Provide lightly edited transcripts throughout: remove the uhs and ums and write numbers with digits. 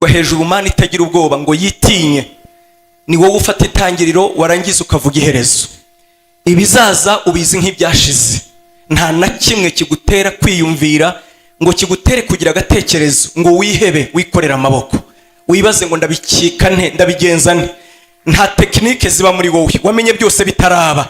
Hejuru Mana itagira ubwoba ngo yitinye, ni wowe ufata itangiriro, warangiza ukavuga iherezo. Ibizaza ubizi nk'ibyashize. Nta na kimwe kigutera kwiyumvira ngo kigutere kugira agatekerezo ngo wihebe, wikorere amaboko, wibaze ngo ndabikika nte, ndabigenza nte. Nta tekinike ziba muri wowe, wamenye byose bitaraba.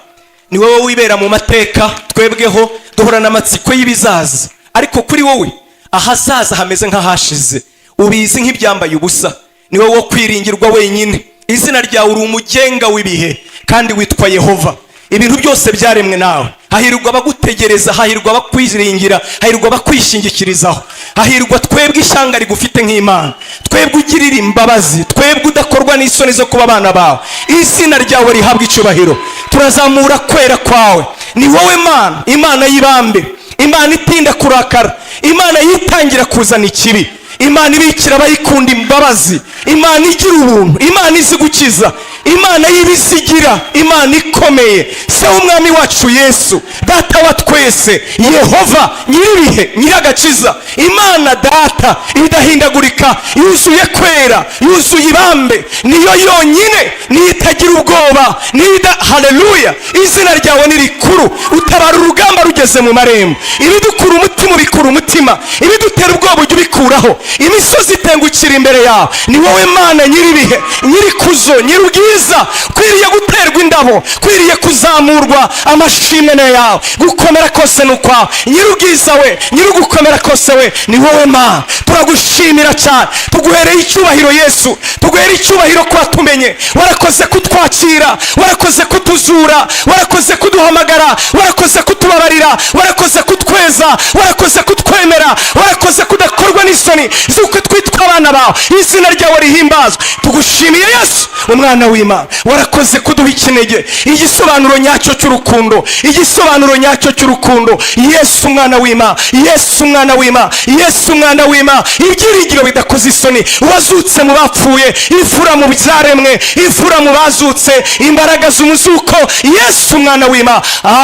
Ni wowe wibera mu mateka. Twebweho duhorana amatsiko y'ibizaza, ariko kuri wowe ahazaza hameze nk'ahashize, ubizi nk'ibyambaye ubusa. Ni wowe wo kwiringirwa wenyine. Izina ryawe, uri umugenga w'ibihe kandi witwa Yehova. Ibintu byose byaremwe nawe. Hahirwa abagutegereza, hahirwa abakwiringira, hahirwa abakwishingikirizaho. Hahirwa twebwe ishyanga rigufite nk'Imana, twebwe ugirira imbabazi, twebwe udakorwa n'isoni zo kuba abana bawe. Izina ryawe rihabwa icyubahiro. Turazamura kwera kwawe. Ni wowe Mana, Imana y'ibambe, Imana itinda kurakara, Imana yitangira kuzana ikibi, Imana ibikira abayikunda imbabazi, Imana igira ubuntu, Imana izi gukiza, Imana y'ibizigira, Imana ikomeye, Se w'Umwami wacu Yesu, Data wa twese, Yehova nyir'ibihe, nyir'agakiza, Imana Data idahindagurika, yuzuye kwera, yuzuye ibambe. Niyo yonyine, niyo itagira ubwoba, niyo ida. Haleluya! Izina ryawe ni rikuru. Utabara urugamba rugeze mu marembo. Ibidukura umutima ubikura umutima, ibidutera ubwoba ujya ubikuraho. Imisozi itengukira imbere yawe. Ni wowe Mana nyir'ibihe, nyir'ikuzo, nyir'ubwiza, kwiriye guterwa indabo, kwiriye kuzamurwa. Amashimwe ni yawe, gukomera kose ni ukwawe. Nyir'ubwiza we, nyir'ugukomera kose we, ni wowe Mana. Turagushimira cyane, tuguhereye icyubahiro Yesu, tuguhereye icyubahiro ko watumenye. Warakoze kutwakira, warakoze kutuzura, warakoze kuduhamagara, warakoze kutubabarira, warakoze kutweza, warakoze kutwemera, warakoze kudakorwa n'isoni z'uko twitwa abana bawe. Izina ryawe rihimbazwe. Tugushimiye Yesu, umwana w'Imana. Warakoze kuduha ikinege, igisobanuro nyacyo cy'urukundo, igisobanuro nyacyo cy'urukundo. Yesu umwana w'Imana, Yesu umwana w'Imana, Yesu umwana w'Imana, ibyiringiro bidakoze isoni, wazutse mu bapfuye, imfura mu byaremwe, imfura mu bazutse, imbaraga z'umuzuko. Yesu umwana w'Imana,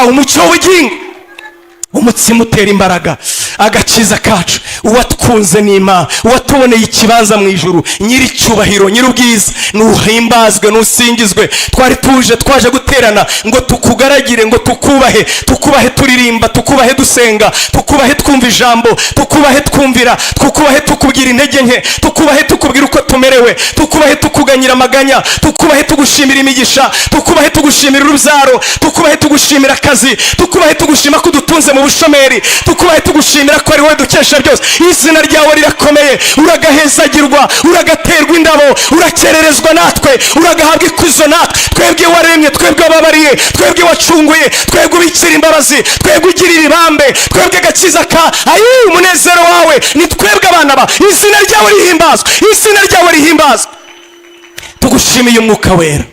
umucyo w'ubugingo, umutsima utera imbaraga, agakiza kacu, uwatwunze n'Imana, uwatuboneye ikibanza mu ijuru, nyir'icyubahiro, nyir'ubwiza, nuhimbazwe, nusingizwe. Twari tuje, twaje guterana ngo tukugaragire, ngo tukubahe, tukubahe turirimba, tukubahe dusenga, tukubahe twumva ijambo, tukubahe twumvira, tukubahe tukubwira intege nke, tukubahe tukubwira uko tumerewe, tukubahe tukuganyira amaganya, tukubahe tugushimira imigisha, tukubahe tugushimira urubyaro, tukubahe tugushimira akazi, tukubahe tugushima ko udutunze mu bushomeri, tukubahe tugushimira ko ari wowe dukesha byose. Izina ryawe rirakomeye. Uragahezagirwa, uragaterwa indabo, urakererezwa natwe, uragahabwa ikuzo natwe, twebwe waremye, twebwe wababariye, twebwe wacunguye, twebwe ubikira imbabazi, twebwe ugirira ibambe, twebwe agakiza ka ayi umunezero wawe ni twebwe abana ba. Izina ryawe rihimbazwa, izina ryawe rihimbazwa. Tugushimiye Umwuka Wera.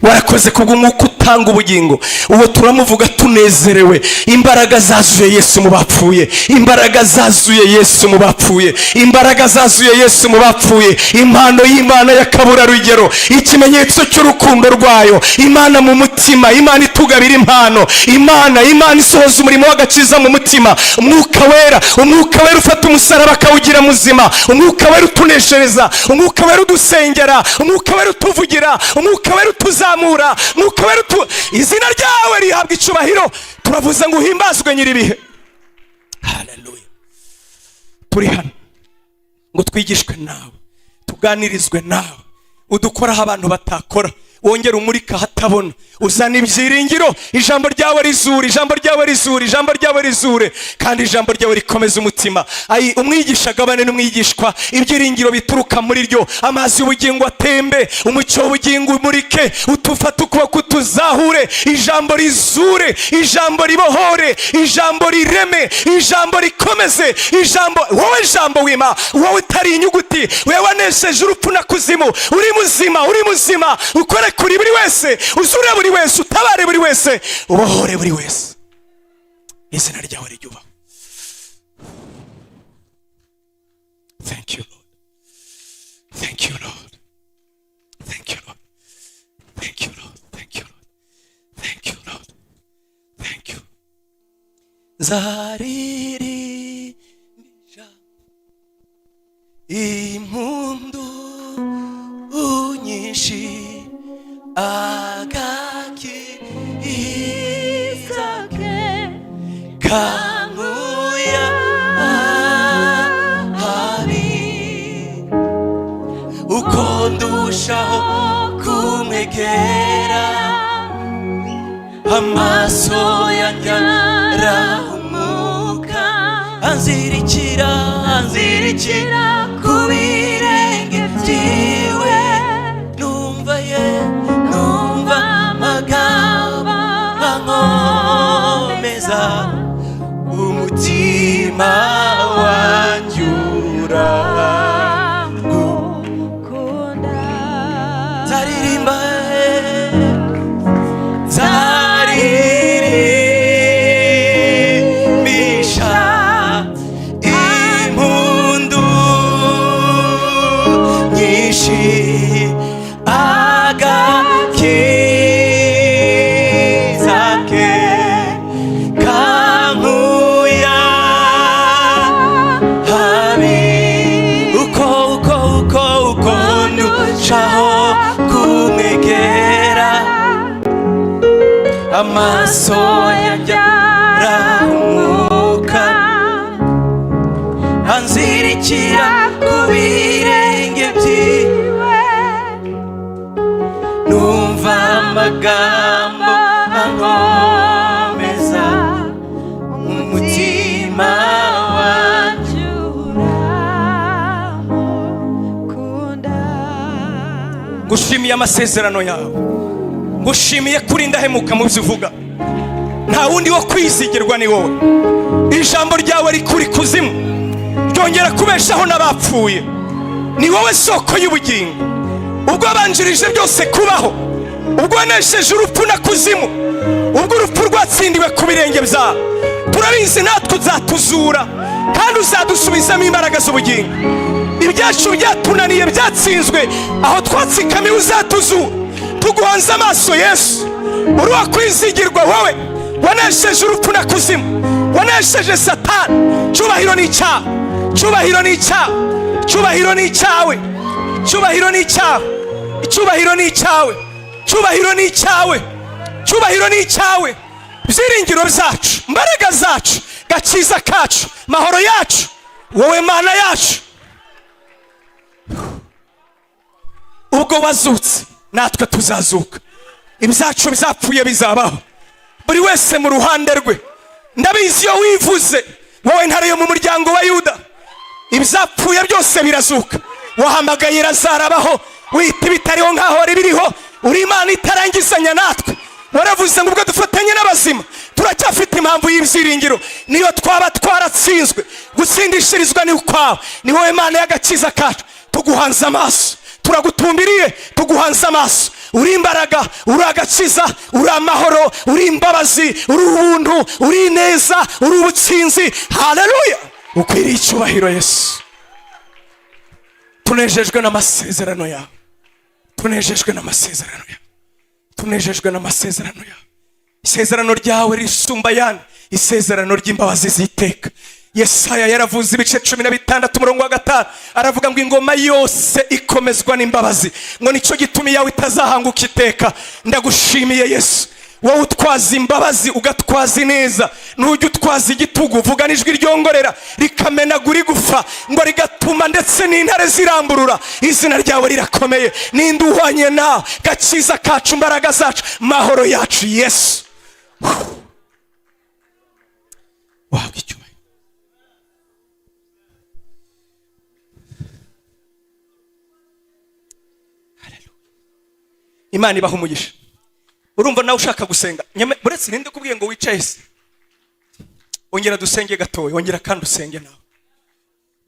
Warakoze kubw'umwuka utanga ubugingo. Uwo turamuvuga tunezerewe. Imbaraga zazuye Yesu mu bapfuye, imbaraga zazuye Yesu mu bapfuye, imbaraga zazuye Yesu mu bapfuye, impano y'Imana y'akaburarugero, ikimenyetso cy'urukundo rwayo. Imana mu mutima, Imana itugabira impano, Imana isohoza umurimo w'agakiza mu mutima. Umwuka Wera, Umwuka Wera ufata umusaraba akawugira muzima, Umwuka Wera utuneshereza, Umwuka Wera udusengera, Umwuka Wera utuvugira, Umwuka Wera utuzamura, Umwuka Wera utu. Izina ryawe rihabwa icubahiro. Turavuze ngo uhimbazwe, nyir'ibihe. Haleluya! Turi hano ngo twigishwe nawe, tuganirizwe nawe, udukoraho abantu batakora, wongere umurika ahatabona, uzana ibyiringiro. Ijambo ryawe rizure, ijambo ryawe rizure, ijambo ryawe rizure, kandi ijambo ryawe rikomeza umutima. Ayi, umwigisha agabane n'umwigishwa ibyiringiro bituruka muri ryo. Amazi y'ubugingo atembe, umucyo w'ubugingo umurike, utufate ukuboko utuzahure. Ijambo rizure, ijambo ribohore, ijambo rireme, ijambo rikomeze, ijambo, wowe jambo wima, wowe utari inyuguti, wowe wanesheje urupfu na kuzimu, uri muzima, uri muzima, ukore kuri buri wese, uzure buri wese, utabare buri wese, ubohore buri wese. Izina ryawe ryubahwe. Thank you, Lord. Thank you, Lord. Thank you, Lord. Thank you, Lord. Thank you, Lord. Thank you, Lord. Thank you. Nzaririmbisha impundu. Agakiza ke kankuye ahabi, uko ndushaho kumwegera, amaso yanjye arahumuka, anzirikira, anzirikira ku birenge byiwe. Numva ye, numva amagambo ankomeza, umutima wanjye uramukunda. Nzaririmba, nzaririmbisha impundu nyinshi agakiza ke kankuye habi, uko uko uko uko ndushaho kumwegera, amaso yanjye arahumuka, anzirikira ku birenge byiwe. Numva amagambo ankomeza, umutima wanjye uramukunda. Ngushimiye amasezerano yawe, ngushimiye kuri indahemuka mu byo uvuga. Nta wundi wo kwizigirwa, ni wowe. Ijambo ryawe rikuri kuzimu, ryongera kubeshaho n'abapfuye. Ni wowe soko y'ubugingo. Ubwo wabanjirije byose kubaho, ubwo wanesheje urupfu na kuzimu, ubwo urupfu rwatsindiwe ku birenge byawe, turabizi natwe uzatuzura kandi uzadusubizamo imbaraga z'ubugingo. Ibyacu byatunaniye byatsinzwe, aho twatsikamiwe uzatuzura. Tuguhanze amaso Yesu, uri uwakwizigirwa, wowe wanesheje urupfu na kuzimu, wanesheje Satani. Cyubahiro ni icyawe, cyubahiro ni icyawe, cyubahiro ni icyawe, cyubahiro ni icyawe, icyubahiro ni icyawe, cyubahiro ni icyawe, cyubahiro ni icyawe. Byiringiro byacu, mbaraga zacu, gakiza kacu, mahoro yacu, wowe Mana yacu. Ubwo wazutse natwe tuzazuka, ibyacu bizapfuye bizabaho, buri wese mu ruhande rwe. Ndabizi iyo wivuze, wowe Ntare yo mu muryango wa Yuda, ibyapfuye byose birazuka. Wahamagaye razarabaho, wita ibitariho nk'aho biriho. Uri Imana itarangizanya natwe. Waravuze ngo ubwo dufatanye n'abazima turacyafite impamvu y'ibyiringiro, niyo twaba twaratsinzwe, gutsindishirizwa ni ukwawe. Ni wowe Mana y'agakiza kacu. Tuguhanze amaso, turagutumbiriye, tuguhanze amaso. Uri imbaraga, uri agakiza, uri amahoro, uri imbabazi, uri ubuntu, uri ineza, uri ubutsinzi. Haleluya, ukwiriye icyubahiro Yesu. Tunejejwe n'amasezerano yawe, tunejejwe n'amasezerano yawe, tunejejwe n'amasezerano yawe. Isezerano ryawe risumba ayandi, isezerano ry'imbabazi z'iteka. Yesaya yaravuze, ibice 16 umurongo wa 5, aravuga ngo ingoma yose ikomezwa n'imbabazi, ngo nicyo gituma iyawe itazahanguka iteka. Ndagushimiye Yesu, wowe utwaza imbabazi, ugatwaza ineza, ntujya utwaza igitugu. Uvuga n'ijwi ryongorera rikamenagura igufa, ngo rigatuma ndetse n'intare ziramburura. Izina ryawe rirakomeye. Ninde uhwanye nawe, gakiza kacu, imbaraga zacu, mahoro yacu? Yesu, wahabwa icyubahiro. Hallelujah. Imana ibaha umugisha. Urumva nawe ushaka gusenga, uretse ninde kubwiye ngo wicaye se? Ongera dusenge gatoya, ongera kandi usenge nawe.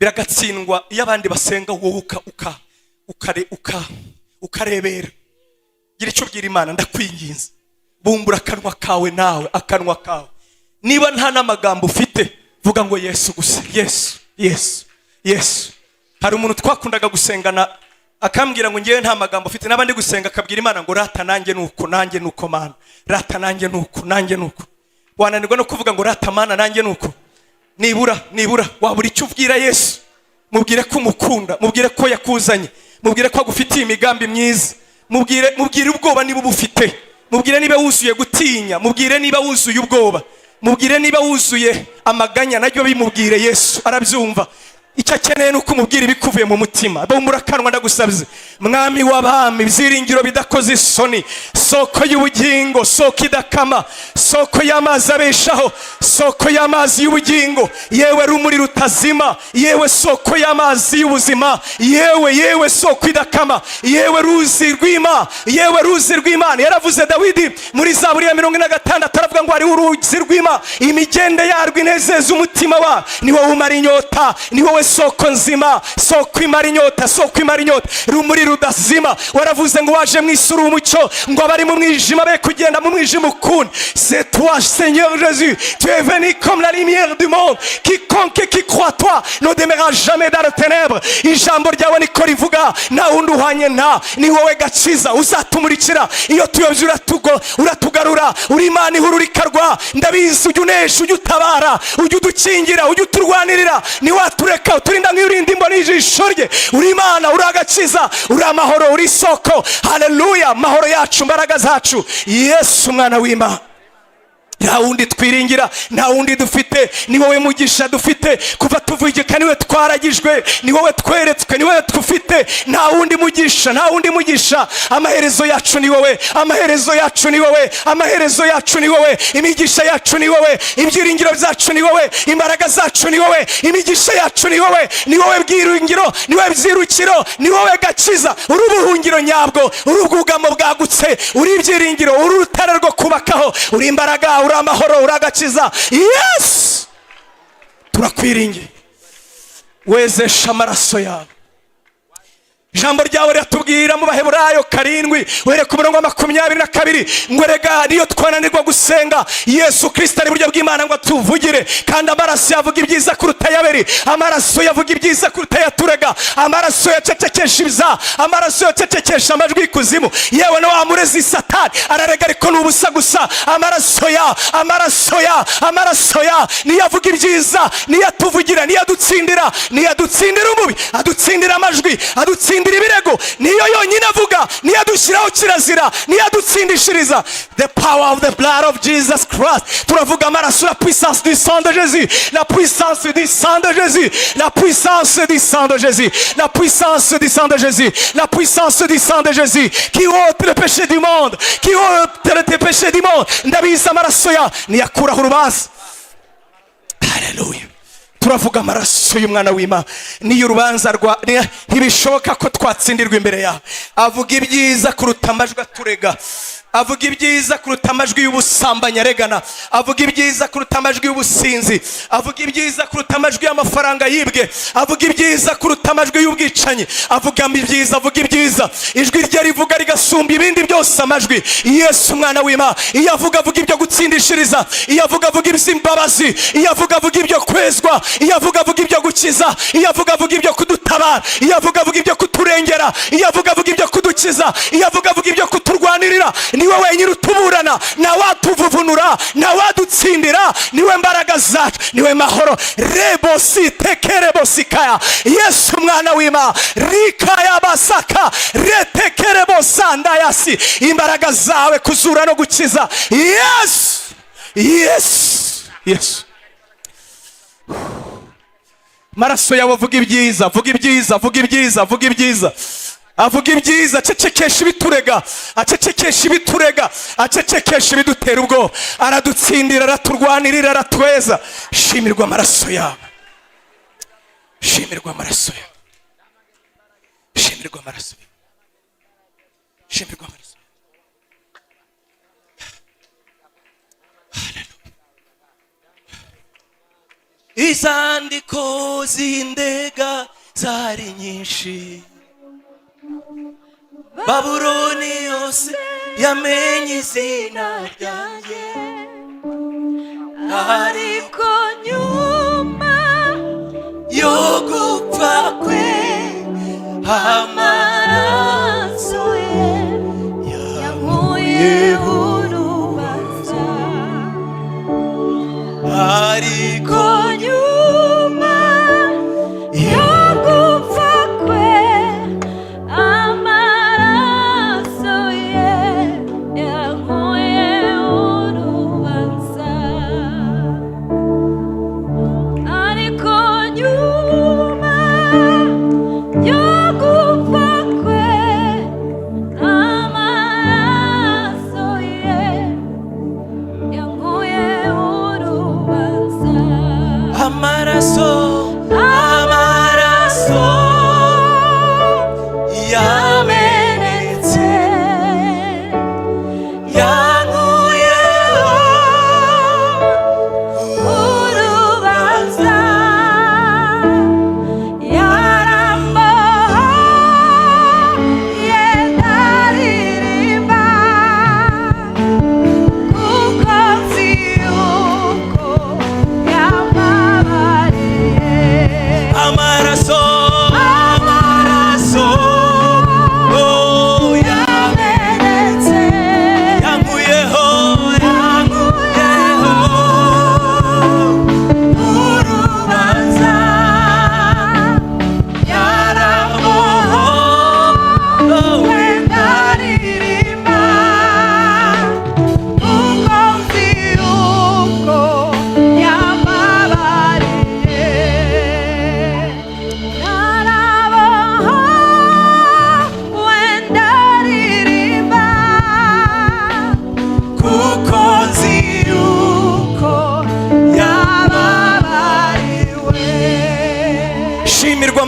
Biragatsindwa iyo abandi basenga, wowe uka uka ukare uka ukarebera. Gira icyo ubwira Imana, ndakwinginze. Bumbura akanwa kawe nawe, akanwa kawe. Niba nta n'amagambo ufite, vuga ngo Yesu gusa, Yesu, Yesu, Yesu. Hari umuntu twakundaga gusengana, akambwira ngo ngewe nta magambo ufite, n'abandi gusenga akabwira Imana ngo rata nanjye nuko, nanjye nuko Mana, rata nanjye nuko, nanjye nuko. Wananirwa no kuvuga ngo rata Mana nanjye nuko. Nibura, nibura wabura icyo ubwira Yesu, mubwire ko umukunda, mubwire ko yakuzanye, mubwire ko agufitiye imigambi myiza. Mubwire, mubwire ubwoba niba ubufite, mubwire niba wuzuye gutinya, mubwire niba wuzuye ubwoba, mubwire niba wuzuye amaganya, nabyo bimubwire. Yesu arabyumva. Icyo akeneye ni uko umubwira ibikuvuye mu mutima. Bumbura akanwa, ndagusabye. Mwami w'abami, ibyiringiro bidakoze isoni, soko y'ubugingo, soko idakama, soko y'amazi abeshaho, soko y'amazi y'ubugingo, yewe rumuri rutazima, yewe soko y'amazi y'ubuzima, yewe, yewe soko idakama, yewe ruzi rw'Imana, yewe ruzi rw'Imana. Yaravuze Dawidi muri Zaburi ya 46, aravuga ngo hariho uruzi rw'Imana, imigende yarwo inezeza umutima wa. Ni wowe umara inyota, ni wowe soko nzima, soko imara inyota, soko imara inyota, rumuri rudazima. Waravuze ngo waje mu isi uri umucyo, ngo abari mu mwijima be kugenda mu mwijima ukundi. C'est toi, Seigneur Jésus, tu es venu comme la lumière du monde. Quiconque qui croit à toi ne demeurera jamais dans les ténèbres. Ijambo ryawe niko rivuga. Nta wundi uhwanye nta, ni wowe gakiza uzatumurikira iyo tuyobye, uratugarura. Uri Imana ihurura ikarwa. Ndabizi, ujya unesha, ujya utabara, ujya udukingira, ujya uturwanirira, ntiwatureka, uturinda nk'iurinda imboni y'ijisho rye. Uri Imana, uri agakiza, uri amahoro, uri isoko. Haleluya! Mahoro yacu, mbaraga zacu, Yesu umwana w'Imana, nta wundi twiringira, nta wundi dufite, ni wowe mugisha dufite. Kuva tuvugika niwe twaragijwe, ni wowe tweretswe, ni wowe dufite. Nta wundi mugisha, nta wundi mugisha. Amaherezo yacu ni wowe, amaherezo yacu ni wowe, amaherezo yacu ni wowe, imigisha yacu ni wowe, ibyiringiro byacu ni wowe, imbaraga zacu ni wowe, imigisha yacu ni wowe, ni wowe bwiringiro, ni wowe byirukiro, ni wowe gakiza. Uri ubuhungiro nyabwo, uri ubwugamo bwagutse, uri ibyiringiro, uri urutare rwo kubakaho, uri imbaraga, uri amahoro, uri agakiza. Yesu, turakwiringiye, wezesha amaraso yawe. Ijambo ryawe riratubwira mu Baheburayo 7, uhereye ku murongo wa 22, ngo erega niyo twananirwa gusenga, Yesu Kirisito ari iburyo bw'Imana ngo atuvugire. Kandi amaraso yavuga ibyiza kuruta ayaberi, amaraso yavuga ibyiza kuruta ayaturega, amaraso yacecekesha ibiza, amaraso yacecekesha amajwi y'ikuzimu. Yewe na wa murezi Satani ararega, ariko ni ubusa gusa. Amaraso ya, amaraso ya, amaraso ya niyo avuga ibyiza, niyo atuvugira, niyo adutsindira, niyo adutsindira umubi, adutsindira amajwi, adutsindira ibirego. Niyo yonyine avuga, niyo adushyiraho kirazira, niyo adutsindishiriza. The power of the blood of Jesus Christ. Turavuga amaraso, la puissance du sang de Jésus, la puissance du sang de Jésus, la puissance du sang de Jésus, la puissance du sang de Jésus, la puissance du sang de Jésus qui ôte le péché du monde, qui ôte le péché du monde. Ndabizi, amaraso ya niyakuraho urubanza. Haleluya! Turavuga amaraso y'umwana w'Imana, niyo urubanza rwa ntibishoboka ko twatsindirwa imbere yawe. Avuga ibyiza kuruta amajwi aturega, avuga ibyiza kuruta amajwi y'ubusambanyi aregana, avuga ibyiza kuruta amajwi y'ubusinzi, avuga ibyiza kuruta amajwi y'amafaranga yibwe, avuga ibyiza kuruta amajwi y'ubwicanyi, avuga ibyiza, avuga ibyiza. Ijwi rye rivuga rigasumba ibindi byose amajwi. Yesu umwana w'Imana, iyo avuga, avuga ibyo gutsindishiriza, iyo avuga, avuga iby'imbabazi, iyo avuga, avuga ibyo kwezwa, iyo avuga, avuga ibyo gukiza, iyo avuga, avuga ibyo kudutabara, iyo avuga, avuga ibyo kuturengera, iyo avuga, avuga ibyo kudukiza, iyo avuga, avuga ibyo kuturwanirira. Niwe wenyine utuburana, ntawatuvuvunura, ntawadutsindira. Niwe mbaraga zacu, niwe mahoro. Rebosi tekerebosikaya, Yesu umwana w'Imana, rikaya basaka retekerebosandayasi, imbaraga zawe kuzura no gukiza. Yesu, Yesu, Yesu, maraso yawe avuga ibyiza, avuga ibyiza, avuga ibyiza, avuga ibyiza, avuga ibyiza, acecekesha ibiturega, acecekesha ibiturega, acecekesha ibidutera ubwoba. Aradutsindira, araturwanirira, aratweza. Shimirwa amaraso yawe, shimirwa amaraso yawe, shimirwa amaraso yawe, shimirwa amaraso yawe. Hallelujah. Izandiko z'indega zari nyinshi, Babuloni yose yamenye izina ryanjye. Ariko nyuma yo gupfa kwe, amaraso ye yankuyeho urubanza. Ariko ko nyuma yo gupfa kwe, amaraso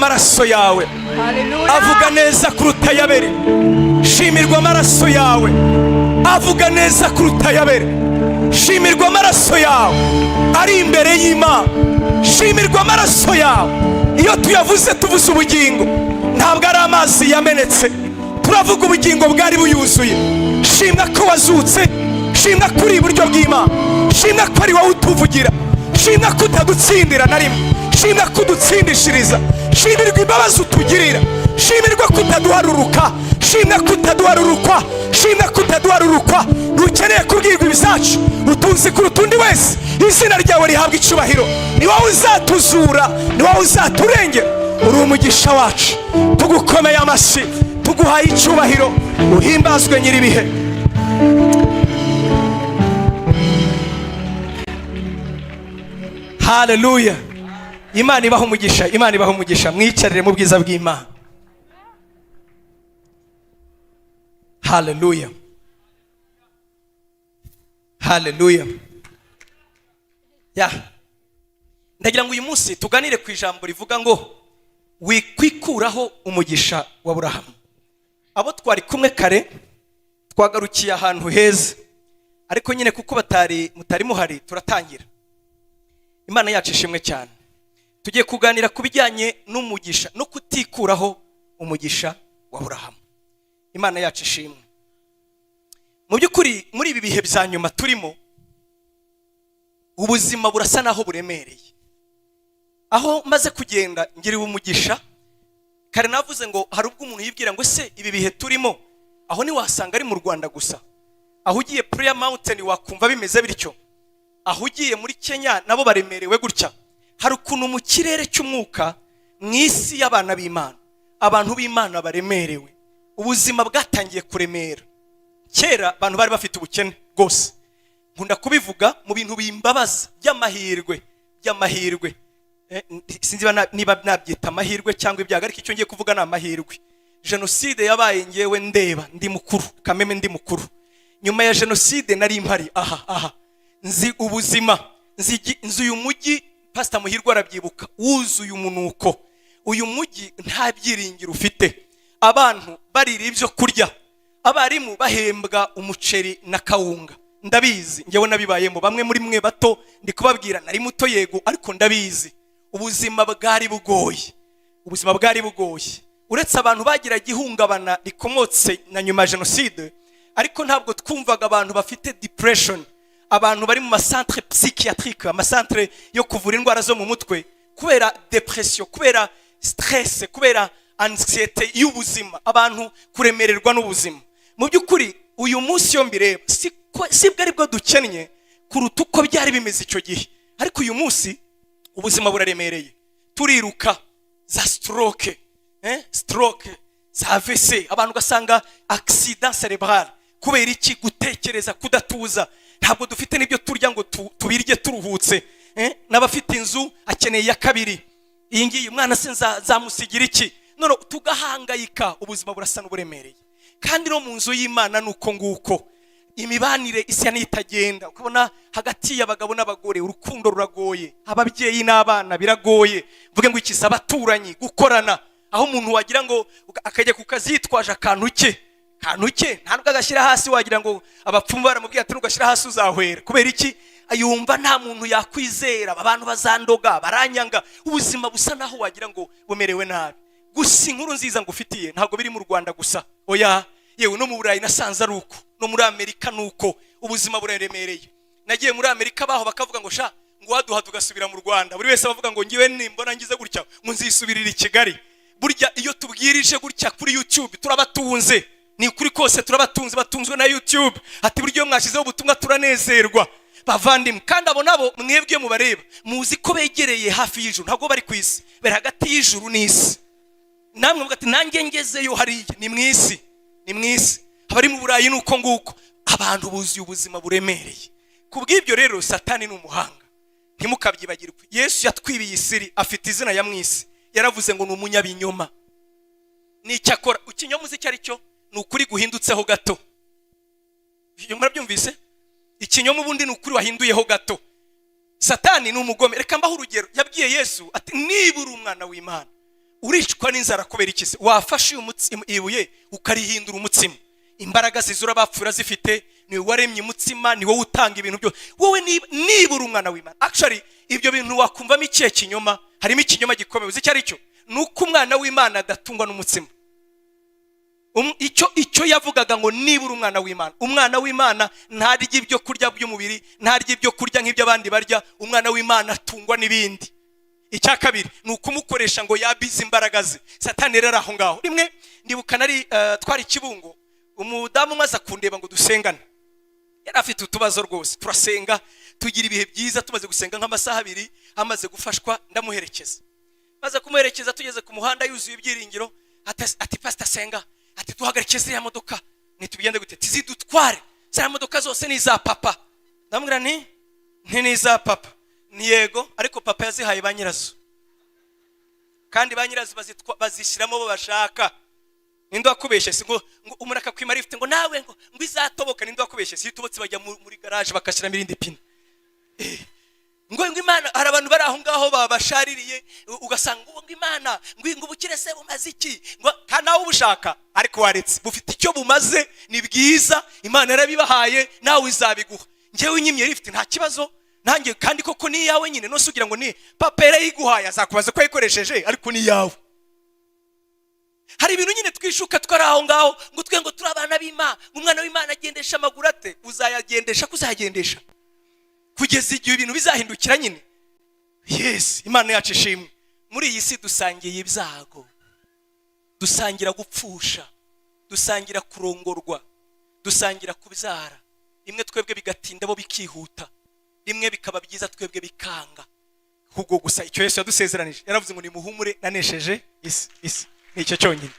Amaraso yawe Haleluya. avuga neza kuruta ayabere. Shimirwa amaraso yawe avuga neza kuruta ayabere. Shimirwa amaraso yawe ari imbere y'Imana. Shimirwa amaraso yawe. Iyo tuyavuze, tuvuze ubugingo, ntabwo ari amazi yamenetse, turavuga ubugingo bwari buyuzuye. Shimwa ko wazutse, shimwa ko uri iburyo bw'Imana, shimwa ko ari wowe utuvugira, shimwa ko utadutsindira na rimwe, shimwa ko udutsindishiriza, shimirwa imbabazi utugirira, shimirwa ko utaduharuruka, shimwa ko utaduharurukwa, shimwa ko utaduharurukwa. Ntukeneye kubwirwa ibizacu, utuzi kuruta undi wese. Izina ryawe rihabwa icyubahiro. Ni wowe uzatuzura, ni wowe uzaturengera, uri umugisha wacu. Tugukomeye amashyi, tuguhaye icyubahiro, uhimbazwe nyir'ibihe. Haleluya! Imana ibaha umugisha, Imana ibaha umugisha. Mwicarire mu bwiza bw'Imana. Haleluya, haleluya! Ya, ndagira ngo uyu munsi tuganire ku ijambo rivuga ngo wikwikuraho umugisha wa Burahamu. Abo twari kumwe kare twagarukiye ahantu heza, ariko nyine kuko batari mutari muhari, turatangira. Imana yacu ishimwe cyane. Tugiye kuganira ku bijyanye n'umugisha no kutikuraho umugisha wa Burahamu. Imana yacu ishimwe. Mu by'ukuri, muri ibi bihe bya nyuma turimo, ubuzima burasa naho buremereye. Aho maze kugenda ngiriwe umugisha, kare navuze ngo hari ubwo umuntu yibwira ngo ese ibi bihe turimo, aho ntiwasanga ari mu Rwanda gusa? Aho ugiye Prayer Mountain wakumva bimeze bityo, aho ugiye muri Kenya nabo baremerewe gutya. Hari ukuntu mu kirere cy'umwuka, mu isi y'abana b'Imana, abantu b'Imana baremerewe, ubuzima bwatangiye kuremera. Kera abantu bari bafite ubukene bwose. Nkunda kubivuga mu bintu bimbabaza by'amahirwe, sinzi niba nabyita amahirwe cyangwa ibyago, ariko icyo ngiye kuvuga ni amahirwe. Jenoside yabaye ngewe ndeba, ndi mukuru kameme, ndi mukuru. Nyuma ya jenoside nari mpari aha nzi ubuzima, nzi uyu mujyi. Pasita Muhirwa arabyibuka, wuzuye umunuko. Uyu mujyi nta byiringiro ufite, abantu barira ibyo kurya, abarimu bahembwa umuceri na kawunga. Ndabizi, ngewe nabibayemo. Bamwe muri mwe bato ndi kubabwira, nari muto yego, ariko ndabizi. Ubuzima bwari bugoye, ubuzima bwari bugoye. Uretse abantu bagiraga ihungabana rikomotse na nyuma ya jenoside, ariko ntabwo twumvaga abantu bafite depression, abantu bari mu masantere psychiatrique, amasantere yo kuvura indwara zo mu mutwe kubera depression, kubera stress, kubera anxiété y'ubuzima, abantu kuremererwa n'ubuzima. Mu by'ukuri uyu munsi iyo mbireba, sibwo aribwo dukennye kuruta uko byari bimeze icyo gihe, ariko uyu munsi ubuzima buraremereye. Turiruka za stroke, stroke za AVC, abantu ugasanga accident cerebral. Kubera iki? Gutekereza, kudatuza. Ntabwo dufite n'ibyo turya ngo tubirye turuhutse. N'abafite inzu akeneye iya kabiri, iyi ngiyi umwana se nzamusigira iki? None tugahangayika, ubuzima burasa n'uburemereye. Kandi no mu nzu y'Imana ni uko nguko, imibanire isa n'itagenda, ukabona hagati y'abagabo n'abagore urukundo ruragoye, ababyeyi n'abana biragoye, mvuge ngo ikiza, abaturanyi gukorana, aho umuntu wagira ngo akajya ku kazi yitwaje akantu ke, kantu ke nta nubwo agashyira hasi, wagira ngo abapfumu baramubwiye ati nugashyira hasi uzahwera. Kubera iki? Yumva nta muntu yakwizera, aba bantu bazandoga, baranyanga. Ubuzima busa naho wagira ngo bumerewe nabi. Gusa inkuru nziza ngufitiye, ntabwo biri mu Rwanda gusa, oya, yewe no mu Burayi nasanze ari uko, no muri Amerika ni uko, ubuzima buraremereye. Nagiye muri Amerika, baho bakavuga ngo sha, ngo waduha tugasubira mu Rwanda. Buri wese abavuga ngo ngiwe nimbona ngize gutya ngo nzisubirira i Kigali. Burya iyo tubwirije gutya kuri YouTube turabatunze, ni ukuri kose turabatunze, batunzwe na YouTube. Ati burya iyo mwashyizeho ubutumwa turanezerwa, bavandimwe. Kandi abo nabo mwebwe mubareba, muzi ko begereye hafi y'ijuru, ntabwo bari ku isi, bari hagati y'ijuru n'isi. Namwe muvuga ati nanjye ngezeyo hariya. Ni mu isi, ni mu isi. Abari mu Burayi ni uko nguko, abantu buzuye ubuzima buremereye. Ku bw'ibyo rero, Satani ni umuhanga, ntimukabyibagirwe. Yesu yatwibiye isiri, afite izina ya mwisi, yaravuze ngo ni umunyabinyoma. N'icyakora ikinyoma uzi icyo ari cyo? Ni ukuri guhindutseho gato. Murabyumvise? Ikinyoma ubundi ni ukuri wahinduyeho gato. Satani ni umugome. Reka mbaho urugero. Yabwiye Yesu ati niba uri umwana w'Imana Uricwa n'inzara kubera iki se? Wafashe uyu ibuye ukarihindura umutsima. Imbaraga zizura abapfuye urazifite, ni wowe waremye umutsima, ni wowe utanga ibintu byose. Wowe niba uri umwana w'Imana, actually ibyo bintu wakumvamo ikihe kinyoma? Harimo ikinyoma gikomeye. Uzi icyo ari cyo? Ni uko umwana w'Imana adatungwa n'umutsima. Icyo yavugaga ngo niba uri umwana w'Imana, umwana w'Imana ntarya ibyo kurya by'umubiri, ntarya ibyo kurya nk'ibyo abandi barya. Umwana w'Imana atungwa n'ibindi. Icya kabiri ni ukumukoresha ngo yabize imbaraga ze. Satani rero ari aho ngaho. Rimwe ndibuka nari twari Kibungo, umudamu umwe aza kundeba ngo dusengane. Yari afite utubazo rwose. Turasenga, tugira ibihe byiza. Tumaze gusenga nk'amasaha 2, amaze gufashwa, ndamuherekeza. Maze kumuherekeza, tugeze ku muhanda yuzuye ibyiringiro, ati: "Pasita, senga." Ati: "Duhagarike ziriya modoka." Ntitugende gute? Tizidutware, ziriya modoka zose ni iza papa. Ndamubwira nti: "Ni iza papa?" Ni yego, ariko papa yazihaye ba nyirazo, kandi ba nyirazo bazishyiramo bo bashaka. Ninde wakubeshye si ngo umuntu akakwima lift, ngo nawe ngo izatoboka? Ninde wakubeshye si itobotse bajya muri garage bagashyiramo irindi pine? Ngo Imana, hari abantu bari aho ngaho babashaririye, ugasanga ngo Imana ngo ubukire se bumaze iki? Ngo kandi nawe ubushaka, ariko waretse bufite icyo bumaze, ni bwiza, Imana yarabibahaye, nawe izabiguha. Njyewe unyimye lift nta kibazo nanjye, kandi koko ni iyawe nyine. Nose ugira ngo ni papa yarayiguhaye, azakubaza ko yayikoresheje, ariko ni iyawe. Hari ibintu nyine twishuka twari aho ngaho, ngo twe ngo turi abana b'Imana. Umwana w'Imana agendesha amaguru ate? Uzayagendesha ko uzayagendesha kugeza igihe ibintu bizahindukira nyine. Yes, Imana yacu ishimwe. Muri iyi si dusangiye ibyago, dusangira gupfusha, dusangira kurongorwa, dusangira kubyara. Rimwe twebwe bigatinda, bo bikihuta. Rimwe bikaba byiza, twebwe bikanga. Ahubwo gusa icyo Yesu yadusezeranije, yaravuze ngo: "Nimuhumure, nanesheje isi." Isi ni icyo cyonyine.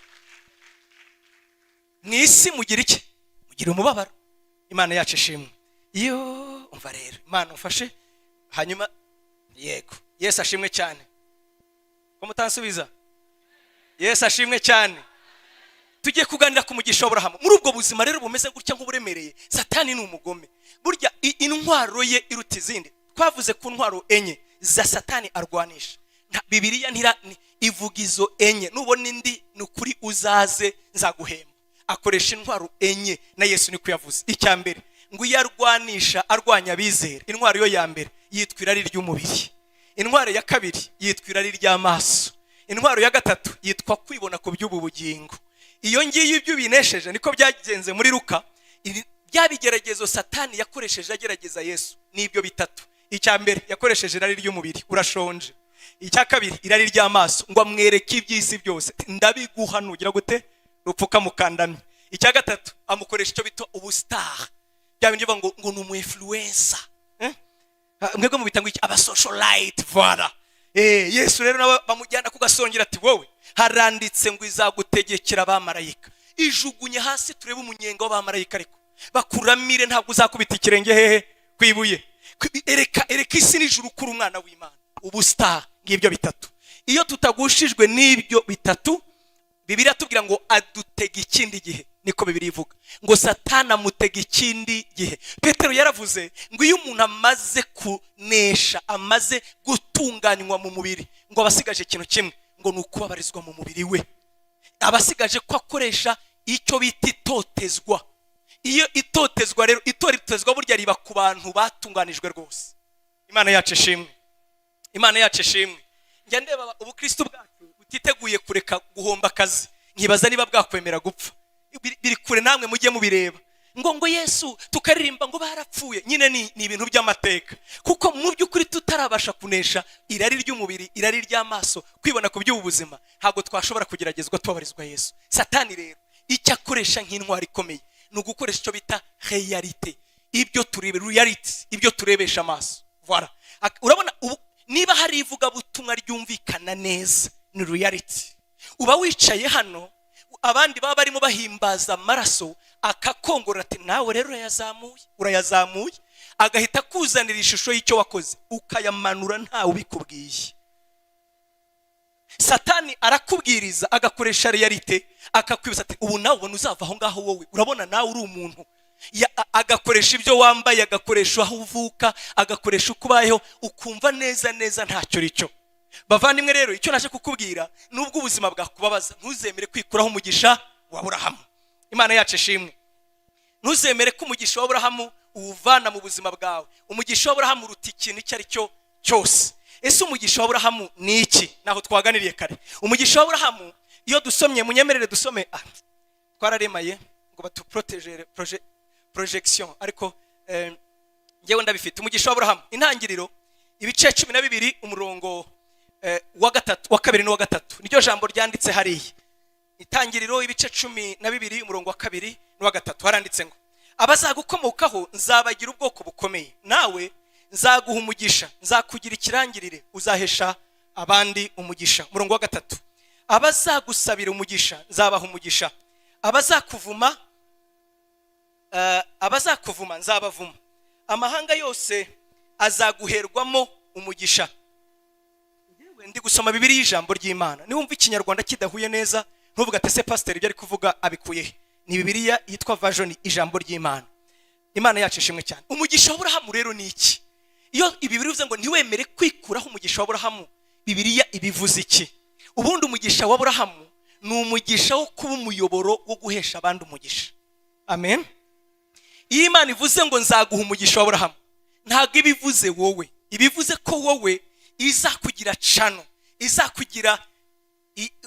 Mu isi mugira iki? Mugira umubabaro. Imana yacu ishimwe. Iyo umva rero, Imana umfashe. Hanyuma yego, Yesu ashimwe cyane. Ko mutansubiza? Yesu ashimwe cyane. Tugiye kuganira ku mugisha w'Aburahamu. Muri ubwo buzima rero bumeze gutya nk'uburemereye, Satani ni umugome. Burya intwaro ye iruta izindi, twavuze ku ntwaro enye za Satani arwanisha. Bibiliya ntira ivuga izo enye. Nubona indi, ni ukuri uzaze nzaguhemba. Akoresha intwaro enye, na Yesu niko yavuze. Icya mbere, ngo iyo arwanisha, arwanya abizera, intwaro yo ya mbere yitwa irari ry'umubiri. Intwaro ya kabiri yitwa irari ry'amaso. Intwaro ya gatatu yitwa kwibona ku by'ubu bugingo. Iyo ngiyo ibyo ubinesheje, niko byagenze muri Luka. Bya bigeragezo Satani yakoresheje agerageza Yesu n'ibyo bitatu. Icya mbere yakoresheje irari ry'umubiri: "Urashonje." Icya kabiri, irari ry'amaso, ngo amwereke iby'isi byose: "Ndabiguha nugira gute? Rupfuka mukandamye." Icya gatatu, amukoresha icyo bita ubustar, bya bindi bivuga ngo ni umu influencer, eh? Ah, mwebwe mubita ngo iki? Aba socialite, voilà. Yesu rero nawe bamujyana ku gasongero, ati: "Wowe haranditse ngo izagutegekera abamarayika, ijugunye hasi turebe umunyenga w'abamarayika, ariko bakuramire, ntabwo uzakubita ikirenge hehe? Ku ibuye. Ereka isi n'ijuru kuri umwana w'Imana." Ubustar, ngibyo bitatu. Iyo tutagushijwe n'ibyo bitatu, Bibiliya tubwira ngo adutega ikindi gihe. Niko Bibiliya ivuga, ngo Satani amutega ikindi gihe. Petero yaravuze ngo iyo umuntu amaze kunesha, amaze gutunganywa mu mubiri, ngo aba asigaje ikintu kimwe, ngo ni ukubabarizwa mu mubiri we. Aba asigaje ko akoresha icyo bita itotezwa. Iyo itotezwa rero, itotezwa burya riba ku bantu batunganijwe rwose. Imana yacu ishimwe, Imana yacu ishimwe. Njya ndeba ubukristo bwacu butiteguye kureka guhomba akazi, nkibaza niba bwakwemera gupfa. Biri kure, namwe mujye mubireba. Ngo Yesu tukaririmba ngo barapfuye nyine, ni ibintu by'amateka, kuko mu by'ukuri tutarabasha kunesha irari ry'umubiri, irari ry'amaso, kwibona ku by'ubu buzima, ntabwo twashobora kugeragezwa tubabarizwa Yesu. Satani rero icyo akoresha nk'intwaro ikomeye ni ugukoresha icyo bita réalité, ibyo turebe, reality, ibyo turebesha amaso. Voilà. Urabona ubu niba hari ivugabutumwa ryumvikana neza, ni reality. Uba wicaye hano, abandi baba barimo bahimbaza amaraso, akakongora ati: "Nawe rero urayazamuye, urayazamuye." Agahita akuzanira ishusho y'icyo wakoze, ukayamanura ntawe ubikubwiye. Satani arakubwiriza, agakoresha réalité, akakwibutsa ati: "Ubu nawe ubona uzava aho ngaho? Wowe urabona nawe uri umuntu?" Agakoresha ibyo wambaye, agakoresha aho uvuka, agakoresha uko ubayeho, ukumva neza neza ntacyo uri cyo. Bavandimwe rero, icyo naje kukubwira, nubwo ubuzima bwakubabaza, ntuzemere kwikuraho umugisha wa Aburahamu. Imana yacu ishimwe. Ntuzemere ko umugisha wa Aburahamu uwuvana mu buzima bwawe. Umugisha wa Aburahamu uruta ikintu icyo ari cyo cyose. Ese umugisha wa Aburahamu ni iki? Naho twaganiriye kare. Umugisha wa Aburahamu, iyo dusomye, munyemerere dusome, twararemaye ngo batuprotegere projection, ariko njyewe ndabifite. Umugisha wa Aburahamu, Intangiriro ibice 12, umurongo wa gatatu, wa kabiri n'uwa gatatu, niryo jambo ryanditse hariya. Itangiriro ibice 12, umurongo wa kabiri n'uwa gatatu, haranditse ngo: "Abazagukomokaho nzabagira ubwoko bukomeye, nawe nzaguha umugisha, nzakugira ikirangirire, uzahesha abandi umugisha." Umurongo wa gatatu: "Abazagusabira umugisha nzabaha umugisha, abazakuvuma nzabavuma, amahanga yose azaguherwamo umugisha." Yewe, ndi gusoma Bibiliya, ijambo ry'Imana. Niwumva Ikinyarwanda kidahuye neza, ntuvuga ati: "Ese pasiteri ibyo ari kuvuga abikuye he?" Ni Bibiliya yitwa Version Ijambo ry'Imana. Imana yacu ishimwe cyane. Umugisha w'Aburahamu rero ni iki? Iyo ibi bivuze ngo ntiwemere kwikuraho umugisha w'Aburahamu, Bibiliya ibivuze iki? Ubundi umugisha w'Aburahamu ni umugisha wo kuba umuyoboro wo guhesha abandi umugisha. Amen. Iyo Imana ivuze ngo nzaguha umugisha w'Aburahamu, ntabwo iba ivuze wowe, ibivuze ko wowe izakugira channel, izakugira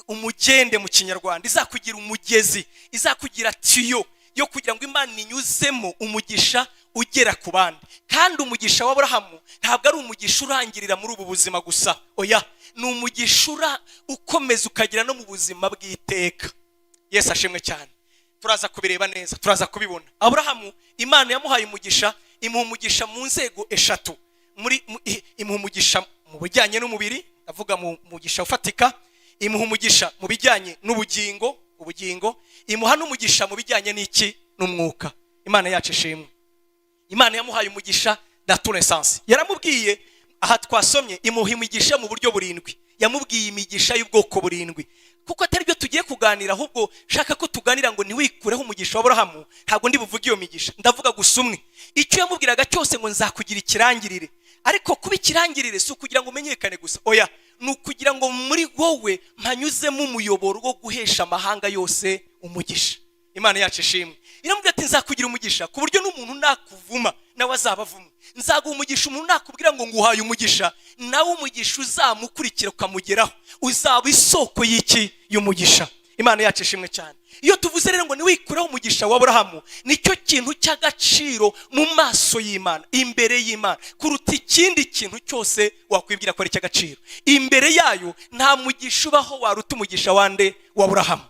umugende mu Kinyarwanda, izakugira umugezi, izakugira tiyo yo kugira ngo Imana inyuzemo umugisha ugera ku bandi. Kandi umugisha w'Aburahamu ntabwo ari umugisha urangirira muri ubu buzima gusa, oya, ni umugisha ukomeza ukagera no mu buzima bw'iteka. Yesu ashimwe cyane. Turaza kubireba neza, turaza kubibona. Aburahamu Imana yamuhaye umugisha, imuha umugisha mu nzego eshatu. Muri imuha umugisha mu bijyanye n'umubiri, ndavuga mu mugisha ufatika, imuha umugisha mu bijyanye n'ubugingo, ubugingo, imuha n'umugisha mu bijyanye n'iki? N'umwuka. Imana yacu ishimwe. Imana yamuhaye umugisha dans tous les sens. Yaramubwiye aha twasomye, imuha imigisha mu buryo burindwi. Yamubwiye imigisha y'ubwoko burindwi. Kuko atari byo tugiye kuganira, ahubwo shaka ko tuganira ngo ntiwikureho umugisha wa Aburahamu, ntabwo ndi buvuge iyo migisha, ndavuga gusa umwe. Icyo yamubwiraga cyose ngo nzakugira ikirangirire. Ariko kuba ikirangirire si ukugira ngo umenyekane gusa, oya, ni ukugira ngo muri wowe mpanyuzemo umuyoboro wo guhesha amahanga yose umugisha. Imana yacu ishimwe. Iramubwira ati: "Nzakugira umugisha ku buryo n'umuntu nakuvuma nawe azaba avumwe. Nzaguha umugisha, umuntu nakubwira ngo nguhaye umugisha, nawe umugisha uzamukurikira ukamugeraho, uzaba isoko y'iki? Y'umugisha." Imana yacu ishimwe cyane. Iyo tuvuze rero ngo ntiwikureho umugisha wa Aburahamu, nicyo kintu cy'agaciro mu maso y'Imana, imbere y'Imana, kuruta ikindi kintu cyose wakwibwira ko ari icy'agaciro imbere yayo. Nta mugisha ubaho waruta umugisha wande? Wa Aburahamu.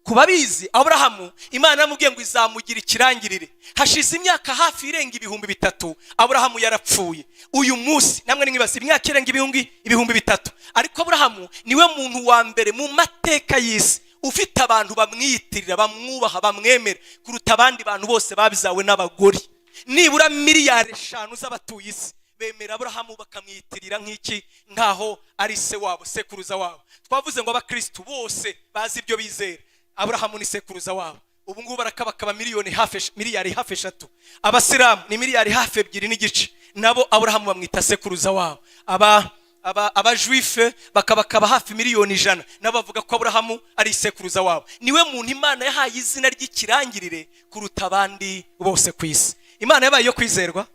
Ku babizi, Aburahamu Imana yamubwiye ngo izamugira ikirangirire. Hashize imyaka hafi irenga 3000 Aburahamu yarapfuye. Uyu munsi namwe nimwibaza, imyaka irenga 3000, ariko Aburahamu niwe muntu wa mbere mu mateka y'isi ufite abantu bamwiyitirira, bamwubaha, bamwemera kuruta abandi bantu bose babyawe n'abagore. Nibura miliyari 5 z'abatuye isi bemera Aburahamu, bakamwiyitirira nk'iki? Nk'aho ari se wabo, sekuruza wabo. Twavuze ngo abakirisitu bose bazi ibyo bizera, Aburahamu ni sekuruza wabo. Ubu ngubu barakabakaba miliyoni hafi miliyari hafi 3. Abasilamu ni miliyari hafi 2.5, nabo Aburahamu bamwita sekuruza wabo. Aba abajuife bakabakaba hafi miliyoni 100, nabo bavuga ko Aburahamu ari sekuruza wabo. Niwe muntu Imana yahaye izina ry'ikirangirire kuruta abandi bose ku isi. Imana yabaye iyo kwizerwa.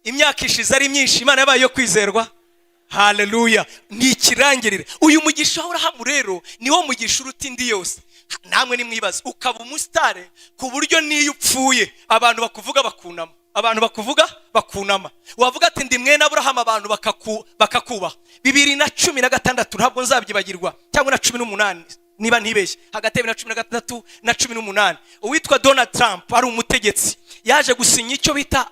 Imyaka ishize ari myinshi, Imana yabaye iyo kwizerwa. Haleluya! Ni ikirangirire. Uyu mugisha wa Aburahamu rero niwo mugisha uruta indi yose. Namwe nimwibaze, ukaba umusitare ku buryo n'iyo upfuye abantu bakuvuga bakunama, abantu bakuvuga bakunama. Wavuga ati: "Ndi mwene Aburahamu," abantu bakakubaha. 2016, ntabwo nzabyibagirwa, cyangwa na 18 niba ntibeshye, hagati ya 2016 na 18, uwitwa Donald Trump ari umutegetsi, yaje gusinya icyo bita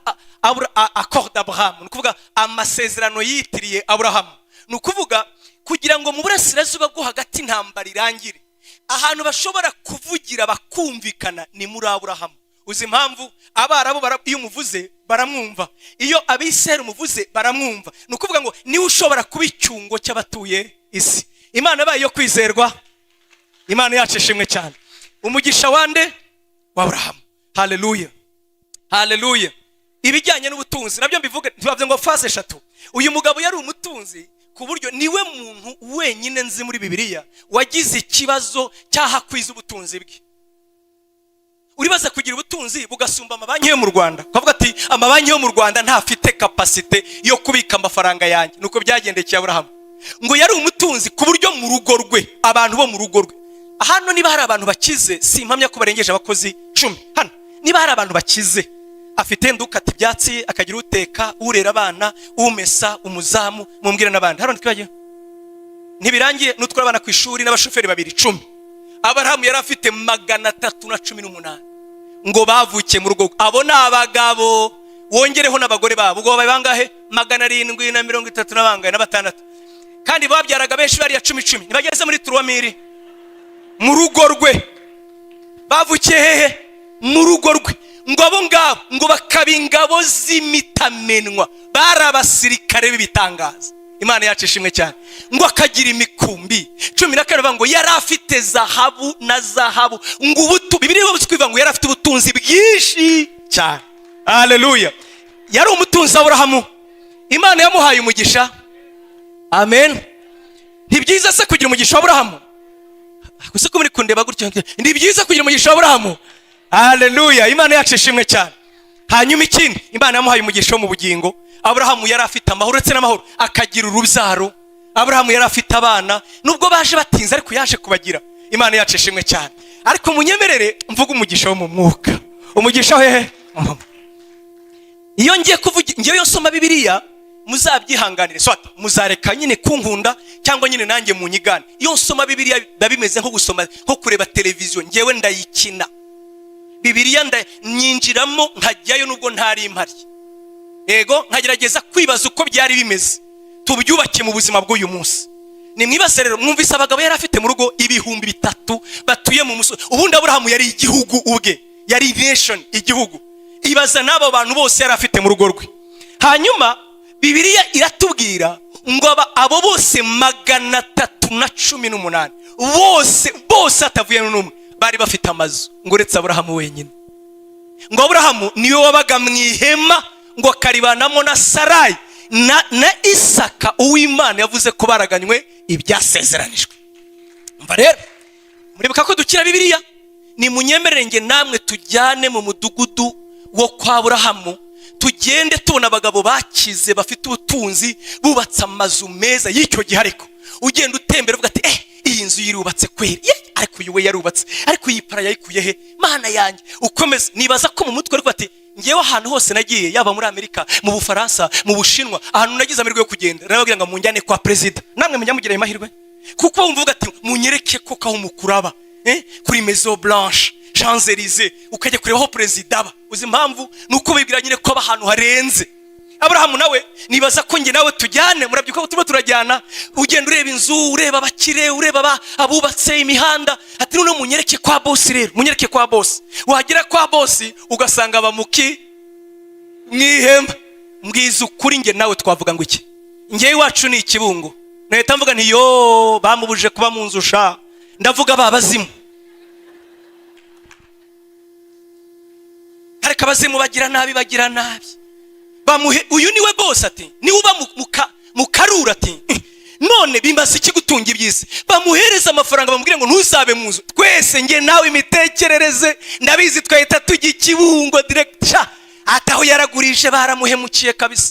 Accord d'Abraham, ni ukuvuga amasezerano yitiriye Aburahamu. Ni ukuvuga kugira ngo mu Burasirazuba bwo Hagati intambara irangire, ahantu bashobora kuvugira bakumvikana ni muri Aburahamu. Uzi impamvu? Abarabu iyo umuvuze baramwumva, iyo Abiseri umuvuze baramwumva. Ni ukuvuga ngo niwe ushobora kuba icyungo cy'abatuye isi. Imana yabaye iyo kwizerwa. Imana yacu ishimwe cyane. Umugisha wande? Wa Aburahamu. Haleluya, haleluya! Ibijyanye n'ubutunzi nabyo mbivuge. Ntibavuze ngo phase eshatu. Uyu mugabo yari umutunzi. Ku buryo niwe muntu wenyine nzi muri Bibiliya wagize ikibazo cy'ahakwiza ubutunzi bwe. Uribaza kugira ubutunzi bugasumba amabanki yo mu Rwanda, ukavuga ati: "Amabanki yo mu Rwanda ntafite capacité yo kubika amafaranga yanjye." Nuko byagendekeye Aburahamu. Ngo yari umutunzi ku buryo mu rugo rwe, abantu bo mu rugo rwe, hano niba hari abantu bakize, si impamya ko barengeje abakozi 10. Hano niba hari abantu bakize, afite ndukata ibyatsi, akagira uteka, urera abana, umesa, umuzamu, mumbwire n'abandi hano twibagiwe. Ntibirangiye n'utwara abana ku ishuri n'abashoferi babiri, 10. Aburahamu yari afite 318 ngo bavukiye mu rugo. Abo ni abagabo, wongereho n'abagore babo, ubwo babaye bangahe? 730 na bangahe? Na batandatu. Kandi babyaraga benshi bariya cumi cumi, ntibageze muri 3000 mu rugo rwe. Bavukiye hehe? Mu rugo rwe. Ngo abo ngabo ngo bakaba ingabo z'imitamenwa, bari abasirikare b'ibitangaza. Imana yacu ishimwe cyane. Ngo akagira imikumbi. 12 bavuga ngo yari afite zahabu na zahabu, ngo ubutu Bibiliya ivuga twivuga ngo yari afite ubutunzi bwinshi cyane. Haleluya! Yari umutunzi Aburahamu, Imana yamuhaye umugisha. Amen. Ni byiza se kugira umugisha wa Aburahamu? Gusa ko muri kundeba gutyo, ni byiza kugira umugisha wa Aburahamu. Haleluya! Imana yacu ishimwe cyane. Hanyuma ikindi, Imana yamuhaye umugisha wo mu bugingo. Aburahamu yari afite amahoro, uretse n'amahoro akagira urubyaro. Aburahamu yari afite abana, nubwo baje batinze, ariko yaje kubagira. Imana yacu ishimwe cyane. Ariko munyemerere mvuge umugisha wo mu mwuka. Umugisha hehe? Iyo ngiye kuvuga, ngewe iyo nsoma Bibiliya, muzabyihanganire, swata muzareka nyine kunkunda cyangwa nyine nanjye munyigane. Iyo nsoma Bibiliya biba bimeze nko gusoma, nko kureba televiziyo. Ngewe ndayikina Bibiliya, nyinjiramo nkajyayo nubwo ntari impari. Yego, nkagerageza kwibaza uko byari bimeze, tubyubake mu buzima bw'uyu munsi. Nimwibase rero, mwumvise abagabo yari afite mu rugo, 3000 batuye mu musozi. Ubundi Aburahamu yari igihugu ubwe, yari nation, igihugu. Ibaza n'abo bantu bose yari afite mu rugo rwe. Hanyuma Bibiliya iratubwira ngo abo bose 318 bose bose, hatavuyemo n'umwe, bari bafite amazu, ngo uretse Aburahamu wenyine. Ngo Aburahamu niwe wabaga mu ihema, ngo akaribanamo na Sarayi na Isaka, uw'Imana yavuze ko baraganywe ibyasezeranijwe. Mva rero, muribuka ko dukira Bibiliya. Nimunyemerere nge namwe tujyane mu mudugudu wo kwa Aburahamu, tugende tubona abagabo bakize, bafite ubutunzi, bubatse amazu meza y'icyo gihe. Ariko ugenda utembera uvuga ati: "Eh, iyi nzu yirubatse kweri ye, ariko uyu we yarubatse, ariko iyi para yayikuye he? Mana yanjye!" Ukomeza nibaza ko mu mutwe ariko ati: "Ngewe ahantu hose nagiye, yaba muri Amerika, mu Bufaransa, mu Bushinwa, ahantu nagize amahirwe yo kugenda, narababwira ngo munjyane kwa perezida." Namwe mujya mugira ayo mahirwe, kuko wumva uvuga ati: "Munyereke ko aho umukuru aba, kuri Maison Blanche, Champs-Élysées," ukajya kureba aho perezida aba. Uzi impamvu? Ni uko bibwira nyine ko aba ahantu harenze. Aburahamu nawe nibaza ko njye nawe tujyane. Murabyuka ko turimo turajyana, ugenda ureba inzu, ureba abakire, ureba abubatse imihanda, ati: "Noneho munyereke kwa boss rero, munyereke kwa boss." Wagera kwa boss ugasanga bamuki mu ihema. Mbwiza ukuri, njye nawe twavuga ngo iki? Ngewe iwacu ni Ikibungo, nahita mvuga nti: "Yo, bamubujije kuba mu nzu sha." Ndavuga ba bazimu, ariko abazimu bagira nabi, bagira nabi. Bamuhe uyu niwe boss, ati niwe uba mu karura, ati: "None bimaze iki gutunga iby'isi?" Bamuhereza amafaranga, bamubwire ngo ntuzabe mu nzu. Twese, nge nawe, imitekerereze ndabizi, twahita tujya Ikibungo direct sha. Ati aho yaragurije, baramuhemukiye kabisa.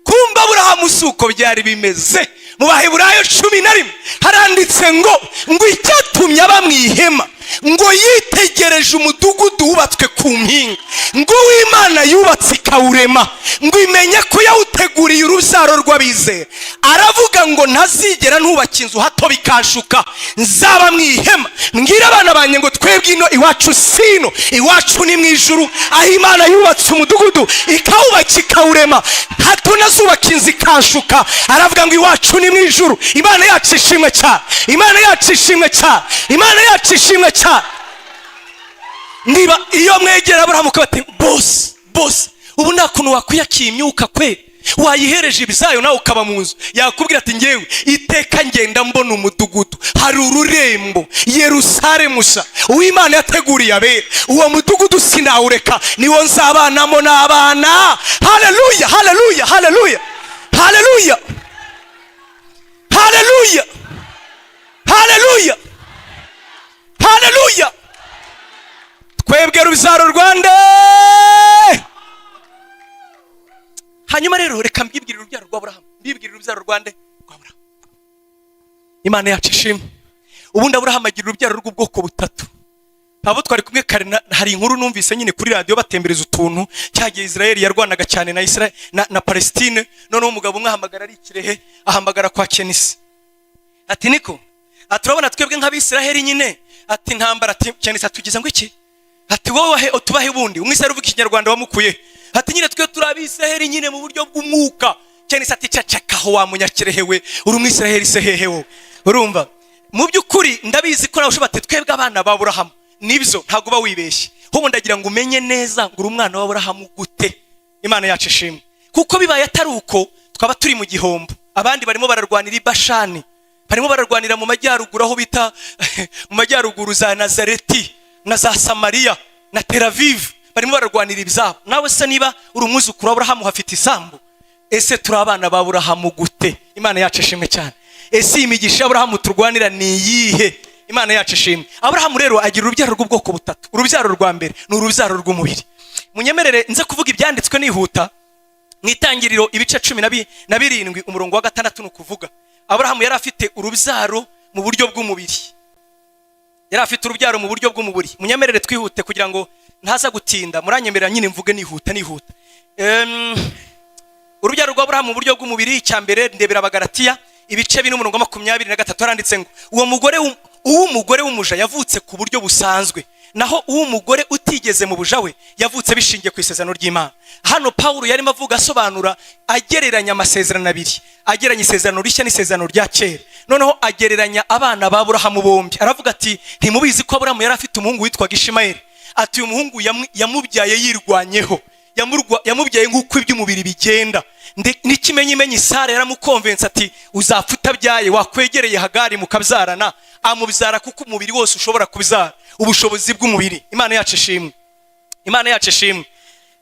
Kumba Aburahamu si uko byari bimeze. Mu Baheburayo 11 haranditse ngo icyatumye aba mu ihema, ngo yitegereje umudugudu wubatswe ku mpinga, ngo uw'Imana yubatse ikawurema, ngo imenye ko yawuteguriye urubyaro rw'abizera. Aravuga ngo: "Ntazigera ntubaka inzu, hato bikanshuka, nzaba mu ihema, mbwira abana banjye ngo twebwe ino iwacu sino, iwacu ni mu ijuru, aho Imana yubatse umudugudu, ikawubaka, ikawurema, hato nazubaka inzu ikanshuka." Aravuga ngo iwacu ni mu ijuru. Imana yacu ishimwe cyane! Imana yacu ishimwe cyane! Imana yacu ishimwe cyane! Niba iyo mwegera Aburahamu ukaba boss, boss, ubu nta kuntu wakwiyakiye imyuka kwe, wayihereje ibizayo nawe ukaba mu nzu, yakubwira ati: "Ngewe iteka ngenda mbona umudugudu, hari ururembo Yerusalemu sha, uw'Imana yateguriye abera. Uwo mudugudu sinawureka, niwo nzabanamo n'abana." Haleluya, haleluya, haleluya, haleluya! Haleluya, haleluya, haleluya! Twebwe rubyaro rwande? Hanyuma rero reka mbibwirire urubyaro rwa Aburahamu, mbibwirire urubyaro rwande? Rwa Aburahamu. Imana yacu ishimwe. Ubundi Aburahamu agira urubyaro rw'ubwoko butatu. Abo twari kumwe kare, hari inkuru numvise nyine kuri radiyo batembereza utuntu cyagiye Israel yarwanaga cyane na Israel na Palestine. Noneho umugabo umwe ahamagara ari Ikirehe, ahamagara kwa Kenisi, ati: "Niko," ati, "urabona twebwe nk'Abisiraheli nyine," ati, "intambara," ati, "Kenisi atugize ngo iki?" Ati: "Wowe wahe utubahe ubundi Umwisiraheli uvuga Ikinyarwanda wamukuye?" Ati: "Nyine twe turi Abisiraheli nyine mu buryo bw'umwuka." Kenisi ati: "Cacakaho wa Munyakirehe we, uri Umwisiraheli se hehe wowe?" Urumva, mu by'ukuri ndabizi ko nawe ushobora ati: "Twebwe abana ba Aburahamu." Nibyo, ntabwo uba wibeshye. Ahubwo ndagira ngo umenye neza ngo uri umwana w'Aburahamu gute. Imana yacu ishimwe, kuko bibaye atari uko twaba turi mu gihombo. Abandi barimo bararwanira i Bashani, barimo bararwanira mu majyaruguru, aho bita mu majyaruguru, za Nazareti na za Samariya na Tel Aviv, barimo bararwanira ibyabo. Nawe se niba uri umwuzukuru w'Aburahamu, hafite isambu? Ese turi abana ba Aburahamu gute? Imana yacu ishimwe cyane. Ese iyi migisha y'Aburahamu turwanira ni iyihe? Imana yacu ishimwe. Aburahamu rero agira urubyaro rw'ubwoko butatu. Urubyaro rwa mbere ni urubyaro rw'umubiri. Munyemerere nze kuvuga ibyanditswe nihuta. Mu Itangiriro ibice 17, umurongo wa 6, ni ukuvuga Aburahamu yari afite urubyaro mu buryo bw'umubiri. Yari afite urubyaro mu buryo bw'umubiri. Munyemerere twihute kugira ngo ntaza gutinda. Muranyemerera nyine mvuge nihuta nihuta. Urubyaro rwa Aburahamu mu buryo bw'umubiri, icya mbere, ndebera Abagaratiya ibice 4, umurongo wa 23, haranditse ngo uwo mugore uw'umugore w'umuja yavutse ku buryo busanzwe, naho uw'umugore utigeze mu buja we yavutse bishingiye ku isezerano ry'Imana. Hano Pawulo yarimo avuga, asobanura, agereranya amasezerano abiri, agereranya isezerano rishya n'isezerano rya kera. Noneho agereranya abana ba Aburahamu bombi, aravuga ati: "Ntimubizi ko Aburahamu yari afite umuhungu witwaga Ishimayeli?" Ati: "Uyu muhungu yamubyaye yirwanyeho, yamubyaye nk'uko iby'umubiri bigenda." N'ikimenyimenyi Sara yaramukonvense, ati: "Uzapfa utabyaye, wakwegereye Hagari mukabyarana." Amubyara kuko umubiri wose ushobora kubyara, ubushobozi bw'umubiri. Imana yacu ishimwe, Imana yacu ishimwe.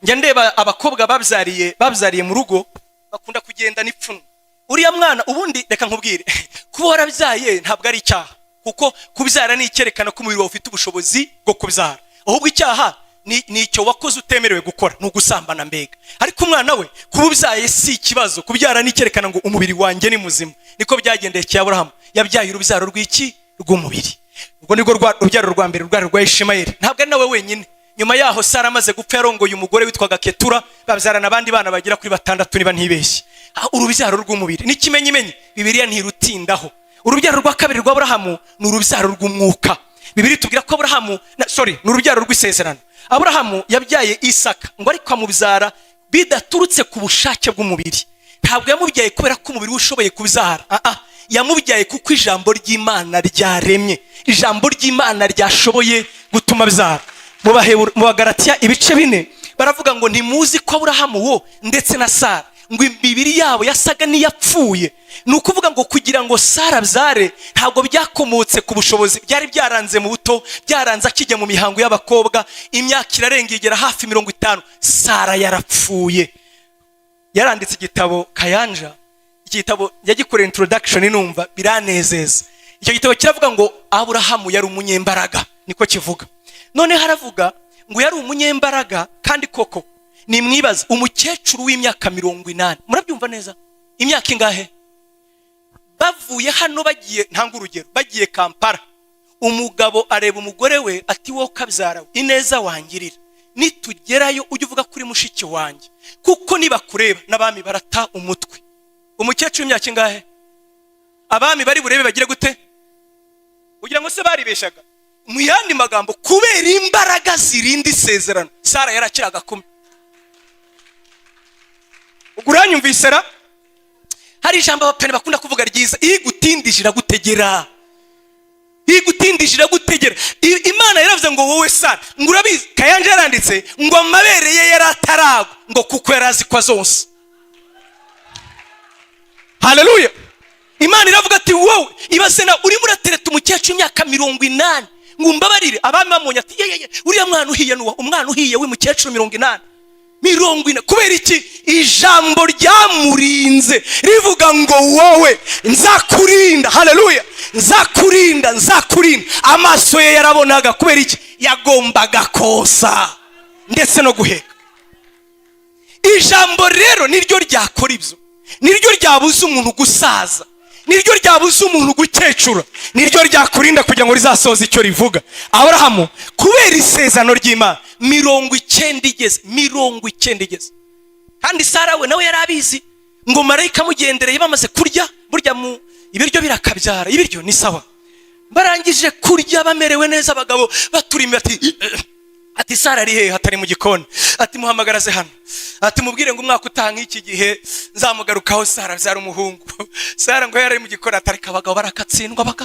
Njya ndeba abakobwa babyariye mu rugo, bakunda kugenda n'ipfunwe. Uriya mwana ubundi, reka nkubwire, kuba warabyaye ntabwo ari icyaha, kuko kubyara ni icyerekana ko umubiri wawe ufite ubushobozi bwo kubyara. Ahubwo icyaha ni icyo wakoze utemerewe gukora, ni ugusambana mbega. Ariko umwana we, kuba ubyaye si ikibazo. Kubyara ni icyerekana ngo umubiri wanjye ni muzima. Niko byagendekeye Aburahamu, yabyaye urubyaro rw'iki? Rw'umubiri. Ubwo nibwo urubyaro rwa mbere rwari rwa Ishimayeli. Ntabwo ari nawe wenyine. Nyuma yaho Sara amaze gupfa, yarongoye umugore witwaga Ketura, babyarana abandi bana bagera kuri batandatu niba ntibeshye. Urubyaro rw'umubiri n'ikimenyimenyi Bibiliya ntirutindaho. Urubyaro rwa kabiri rwa Aburahamu ni urubyaro rw'umwuka. Bibiliya itubwira ko Aburahamu sorry, ni urubyaro rw'isezerano. Aburahamu yabyaye Isaka, ngo ariko amubyara bidaturutse ku bushake bw'umubiri. Ntabwo yamubyaye kubera ko umubiri we ushoboye kubyara. Ah, ah. Yamubyaye kuko ijambo ry'Imana ryaremye, ijambo ry'Imana ryashoboye gutuma abyara. Mu Bagaratiya ibice 4 baravuga ngo: "Ntimuzi ko Aburahamu wo ndetse na Sara ngo imibiri yabo yasaga n'iyapfuye?" Ni ukuvuga ngo kugira ngo Sara abyare ntabwo byakomotse ku bushobozi, byari byaranze mu buto, byaranze akijya mu mihango y'abakobwa. Imyaka irarenga, igera hafi 50, Sara yarapfuye. Yaranditse igitabo Kayanja. Iki gitabo yagikoreye introduction, numva biranezeza. Icyo gitabo kiravuga ngo Aburahamu yari umunyembaraga, niko kivuga. Noneho aravuga ngo yari umunyembaraga, kandi koko nimwibaze umukecuru w'imyaka 80. Murabyumva neza? Imyaka ingahe? Bavuye hano bagiye, ntanga urugero, bagiye Kampala, umugabo areba umugore we ati: "Wowe kabyara we, ineza wangirira, nitugerayo ujye uvuga kuri mushiki wanjye, kuko nibakureba n'abami barata umutwe." Umukecuru w'imyaka ingahe? Abami bari burebe bagire gute? Kugira ngo se baribeshaga? Mu yandi magambo, kubera imbaraga zirinda isezerano, Sara yarakiri agakumi. Ubwo uranyumvise ra? Hari ijambo abapene bakunda kuvuga ryiza: "Iyo igutindije iragutegera, iyo igutindije iragutegera." Imana yaravuze ngo: "Wowe Sara," ngo urabizi, Kayanja yaranditse ngo amabere ye yari ataragwa, ngo kuko yari azi ko azonsa. Haleluya! Imana iravuga ati: "Wowe." Ibaze nawe urimo uratereta umukecuru w'imyaka 80, ngo umbabarire, abami bamubonye ati: "Yeyeye, uriya mwana uhiye nuwa umwana uhiye w'umukecuru 80." 40. Kubera iki? Ijambo ryamurinze rivuga ngo: "Wowe nzakurinda." Haleluya! "Nzakurinda, nzakurinda." Amaso ye yarabonaga. Kubera iki? Yagombaga kosa ndetse no guheka. Ijambo rero niryo ryakora ibyo, niryo ryabuza umuntu gusaza, niryo ryabuza umuntu gukecura, niryo ryakurinda kugira ngo rizasoze icyo rivuga. Aburahamu, kubera isezerano ry'Imana, 90 igeze, 90 igeze, kandi Sara we nawe yari abizi ngo marayika amugendereye bamaze kurya. Burya mu ibiryo birakabyara, ibiryo ni sawa. Barangije kurya, bamerewe neza, abagabo baturimo, ati: "Sara ari hehe?" Atari mu gikoni. Ati: "Muhamagaraze hano." Ati: "Mubwire ngo umwaka utaha nk'iki gihe nzamugarukaho, Sara abyara umuhungu." Sara ngo yari ari mu gikoni, atareka abagabo barakatsindwa.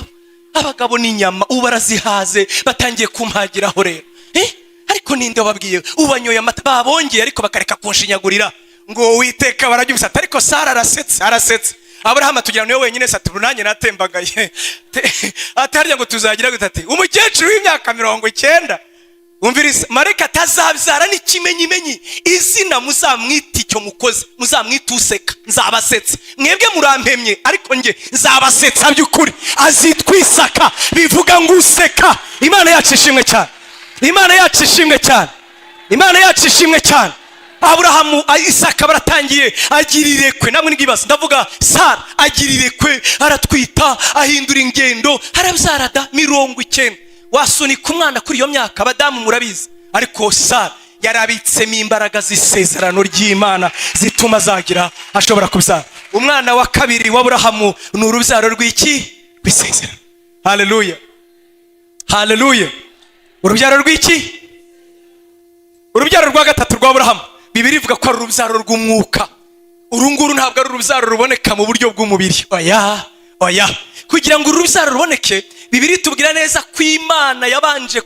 Abagabo ni inyama, ubu barazihaze, batangiye kumpagiraho rero. Eh? Ariko ninde wababwiye? Ubanyoye amata babongeye, ariko bakareka kunshinyagurira ngo Uwiteka barabyumvise. Ati: "Ariko Sara arasetse, arasetse." Aburahamu atugira niwe wenyine se? Ati: "Ubu nanjye natembagaye." Ati: "Harya ngo tuzagira gute?" Ati: "Umukecuru w'imyaka 90." Umviriza, marayika atazabyara n'ikimenyimenyi. Izina muzamwita icyo mukoze, muzamwita useka. Nzabasetsa. Mwebwe murampemye, ariko njye nzabasetsa by'ukuri. Azitwa Isaka, bivuga ngo useka. Imana yacu ishimwe cyane, Imana yacu ishimwe cyane, Imana yacu ishimwe cyane. Aburahamu, Isaka baratangiye, agira irekwe. Namwe ntibibaze, ndavuga Sara agira irekwe, aratwita, ahindura ingendo, arabyara da. 90, wasunika umwana kuri iyo myaka? Abadamu murabizi. Ariko Sara yarabitsemo imbaraga z'isezerano ry'Imana zituma azagira ashobora kubyara. Umwana wa kabiri w'Aburahamu ni urubyaro rw'iki? Rw'isezerano. Haleluya, haleluya! Urubyaro rw'iki? Urubyaro rwa gatatu rwa Aburahamu, Bibiri ivuga ko ari urubyaro rw'umwuka. Uru nguru ntabwo ari urubyaro ruboneka mu buryo bw'umubiri, oya, oya. Kugira ngo uru rubyaro ruboneke, Bibiri tubwira neza ko Imana yabanje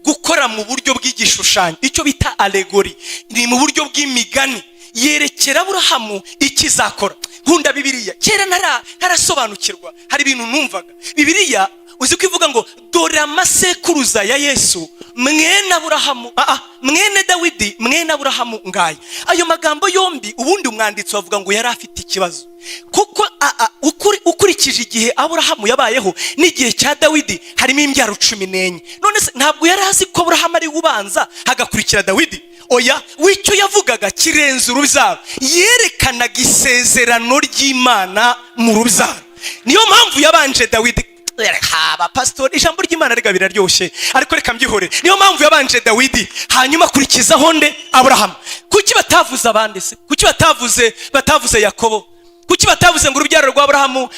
gukora mu buryo bw'igishushanyo, icyo bita allegory, ni mu buryo bw'imigani, yerekera Aburahamu ikizakora. Nkunda Bibiliya. Kera ntarasobanukirwa, hari ibintu numvaga. Bibiliya uzi ko ivuga ngo: "Dore amasekuruza ya Yesu, mwene Aburahamu, mwene Dawidi, mwene Aburahamu ngaya." Ayo magambo yombi, ubundi umwanditsi bavuga ngo yari afite ikibazo, kuko ukurikije igihe Aburahamu yabayeho n'igihe cya Dawidi harimo imbyaro 14. None se ntabwo yari azi ko Aburahamu ari we ubanza, hagakurikira Dawidi? Oya, w'icyo yavugaga kirenze urubyaro, yerekanaga isezerano ry'Imana mu rubyaro. Niyo mpamvu yabanje Dawidi. Haba pasitori, ijambo ry'Imana rega biraryoshye, ariko reka mbyihore. Niyo mpamvu yabanje Dawidi, hanyuma akurikizaho nde? Aburahamu. Kuki batavuze abandi se? Kuki batavuze Yakobo? Kuki batavuze ngo urubyaro rwa Aburahamu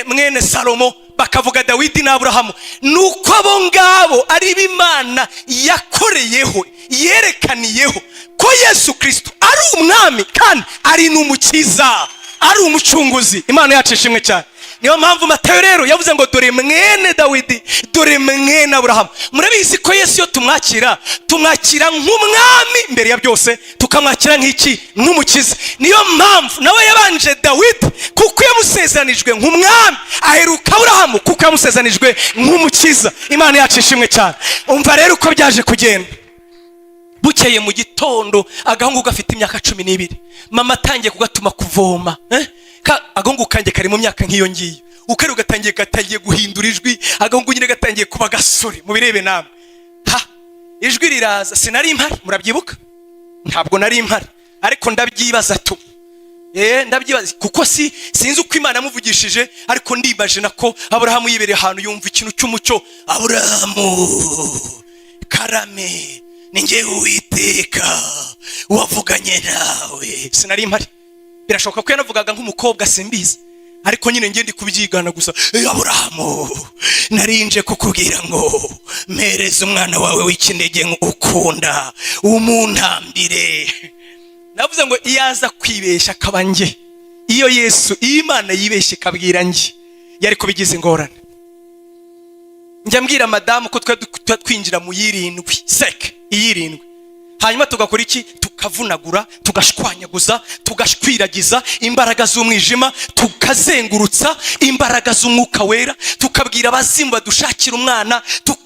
mwene Salomo, bakavuga Dawidi n'Aburahamu? Ni uko abo ngabo ari Imana yakoreyeho, yerekaniyeho ko Yesu Kirisito ari umwami kandi ari n'umukiza, ari umucunguzi. Imana yacu ishimwe cyane. Niyo mpamvu Matayo rero yavuze ngo: "Dore mwene Dawidi, dore mwene Aburahamu." Murabizi ko Yesu iyo tumwakira, tumwakira nk'umwami mbere ya byose, tukamwakira nk'iki? Nk'umukiza. Niyo mpamvu nawe yabanje Dawidi, kuko yamusezeranijwe nk'umwami, aheruka Aburahamu, kuko yamusezeranijwe nk'umukiza. Imana yacu ishimwe cyane. Umva rero uko byaje kugenda. Bukeye mu gitondo, agahungu gafite imyaka 12, mama atangiye kugatuma kuvoma, eh? Agahungu kanjye kari mu myaka nk'iyo ngiyo, ukari gatangiye guhindura ijwi. Agahungu nyine gatangiye kuba gasore, mubirebe namwe. Ha, ijwi riraza. Sinari mpari, murabyibuka, ntabwo nari mpari, ariko ndabyibaza tu. Ndabyibaza kuko sinzi uko Imana yamuvugishije, ariko ndibaje nako Aburahamu yibereye ahantu, yumva ikintu cy'umucyo: "Aburahamu, karame, ni njyewe Uwiteka wavuganye nawe." Sinari mpari, birashoboka ko yanavugaga nk'umukobwa, simbizi, ariko nyine njye ndi kubyigana gusa. "Aburahamu, narinje kukubwira ngo mpereze umwana wawe w'ikinege ukunda, umuntambire." Navuze ngo iyo aza kwibeshya akaba njye, iyo Yesu, iyo Imana yibeshye ikabwira njye, yari kubigize ingorane. Njya mbwira madamu ko twe twinjira mu yirindwi seke, iyirindwi, hanyuma tugakora iki? Tukavunagura, tugashwanyaguza, tugashwiragiza imbaraga z'umwijima, tukazengurutsa imbaraga z'Umwuka Wera, tukabwira abazimu badushakira umwana.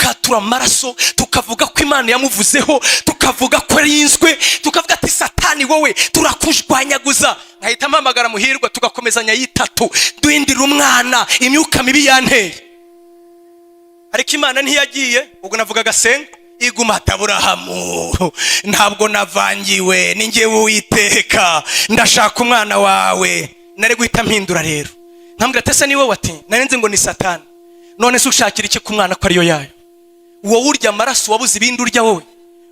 Tukatura amaraso, tukavuga ko Imana yamuvuzeho, tukavuga ko arinzwe, tukavuga ati: "Satani wowe, turakujwanyaguza." Nkahita mpamagara Muhirwa, tugakomezanya yitatu, duhindira umwana imyuka mibi yanteye. Ariko Imana ntiyagiye. Ubwo navugaga senga iguma ati: "Aburahamu, ntabwo navangiwe, ni njyewe Uwiteka, ndashaka umwana wawe." Nari guhita mpindura rero, nkambwira ati: "Ese ni wowe?" Ati: "Nari nzi ngo ni Satani." "None se ushakira iki ku mwana ko ariyo yayo?" Wowe urya amaraso, wabuze ibindi urya wowe?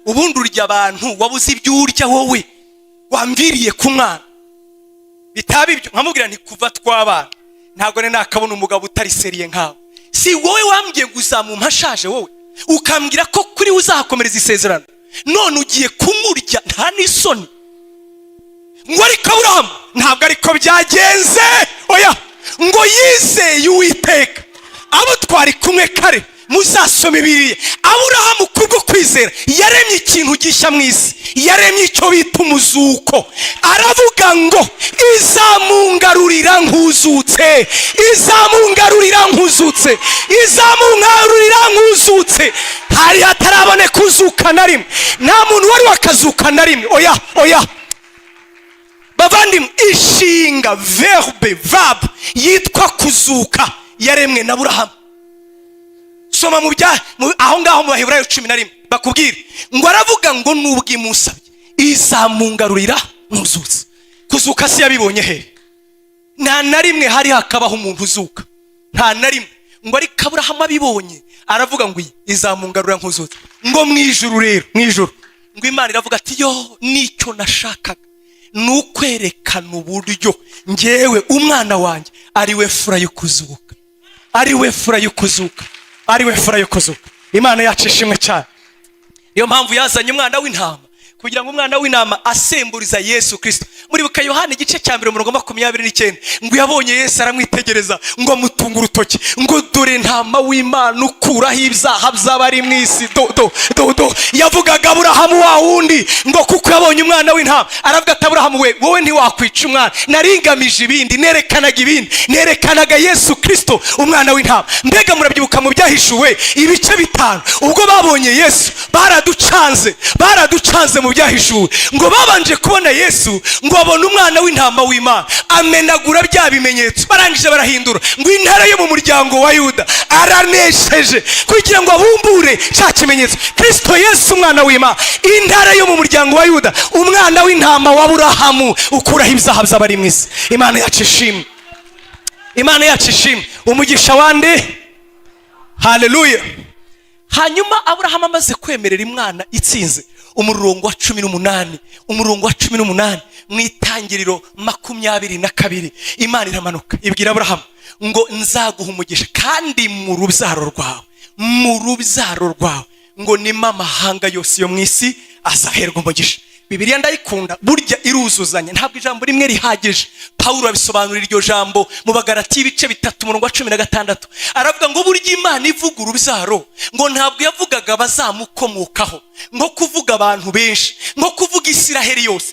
Ubundi urya abantu, wabuze ibyo urya wowe? Wamviriye ku mwana. Bitaba ibyo nkamubwira nti: "Kuva twabana ntabwo nari nakabona umugabo utari sérieux nkawe. Si wowe wambwiye ngo uzamumpa ashaje, wowe ukambwira ko kuri we uzahakomereza isezerano? None ugiye kumurya, nta n'isoni?" Ngo ariko Aburahamu ntabwo ariko byagenze, oya. Ngo yizeye Uwiteka. Abo twari kumwe kare, muzasome biriya. Aburahamu kubwo kwizera yaremye ikintu gishya mu isi, yaremye icyo bita umuzuko. Aravuga ngo: "Izamungarurira nkuzutse, izamungarurira nkuzutse, izamungarurira nkuzutse." Hari hataraboneka uzuka na rimwe, nta muntu wari wakazuka na rimwe, oya, oya. Bavandimwe, ishinga verbe, verb yitwa kuzuka yaremwe na Burahamu. Soma mu bya aho ngaho mu Baheburayo 11, bakubwire ngo aravuga ngo nubwo imusabye izamungarurira nkuzutse. Kuzuka si yabibonye he? Nta na rimwe hari hakabaho umuntu uzuka, nta na rimwe. Ngo ariko Aburahamu abibonye aravuga ngo iyi izamungarurira nkuzutse. Ngo mu ijuru rero, mu ijuru ngo Imana iravuga ati: "Yo, nicyo nashakaga, ni ukwerekana uburyo ngewe umwana wanjye ari we fura yo kuzuka, ari we fura yo kuzuka, ari we fura yo kuzuka." Imana yacu ishimwe cyane. Niyo mpamvu yazanye umwana w'intama, kugira ngo umwana w'intama asemburiza Yesu Kirisito. Muribuka Yohani igice cya 1, umurongo 29, ngo yabonye Yesu aramwitegereza, ngo amutunga urutoki ngo: "Dore ntama w'Imana ukuraho ibyaha by'abari mu isi." Do do do do, yavugaga Aburahamu wa wundi. Ngo kuko yabonye umwana w'intama, aravuga ati: "Aburahamu we, wowe ntiwakwica umwana, naringamije ibindi, nerekanaga ibindi, nerekanaga Yesu Kirisito umwana w'intama." Mbega murabyibuka mu Byahishuwe ibice 5, ubwo babonye Yesu baraducanze, baraducanze mu Byahishuwe. Ngo babanje kubona Yesu, ngo babone umwana w'intama w'Imana amenagura bya bimenyetso, barangije barahindura ngo intare yo mu muryango wa Yuda aranesheje, kugira ngo abumbure cya kimenyetso, Kirisito Yesu umwana w'Imana, intare yo mu muryango wa Yuda, umwana w'intama wa Burahamu ukuraho ibyaha by'abari mu isi. Imana yacu ishimwe, Imana yacu ishimwe. Umugisha wande? Haleluya. Hanyuma Aburahamu amaze kwemerera Imana itsinze, umurongo wa 18, umurongo wa 18 mu Itangiriro 22, Imana iramanuka ibwira Aburahamu ngo: "Nzaguha umugisha, kandi mu rubyaro rwawe, mu rubyaro rwawe ngo nimo amahanga yose yo mu isi azaherwa umugisha." Bibiliya ndayikunda, burya iruzuzanya, ntabwo ijambo rimwe rihagije. Pawulo abisobanura iryo jambo mu Bagarati ibice 3, umurongo wa 16, aravuga ngo burya Imana ivuga urubyaro, ngo ntabwo yavugaga abazamukomokaho, nko kuvuga abantu benshi, nko kuvuga Isiraheli yose.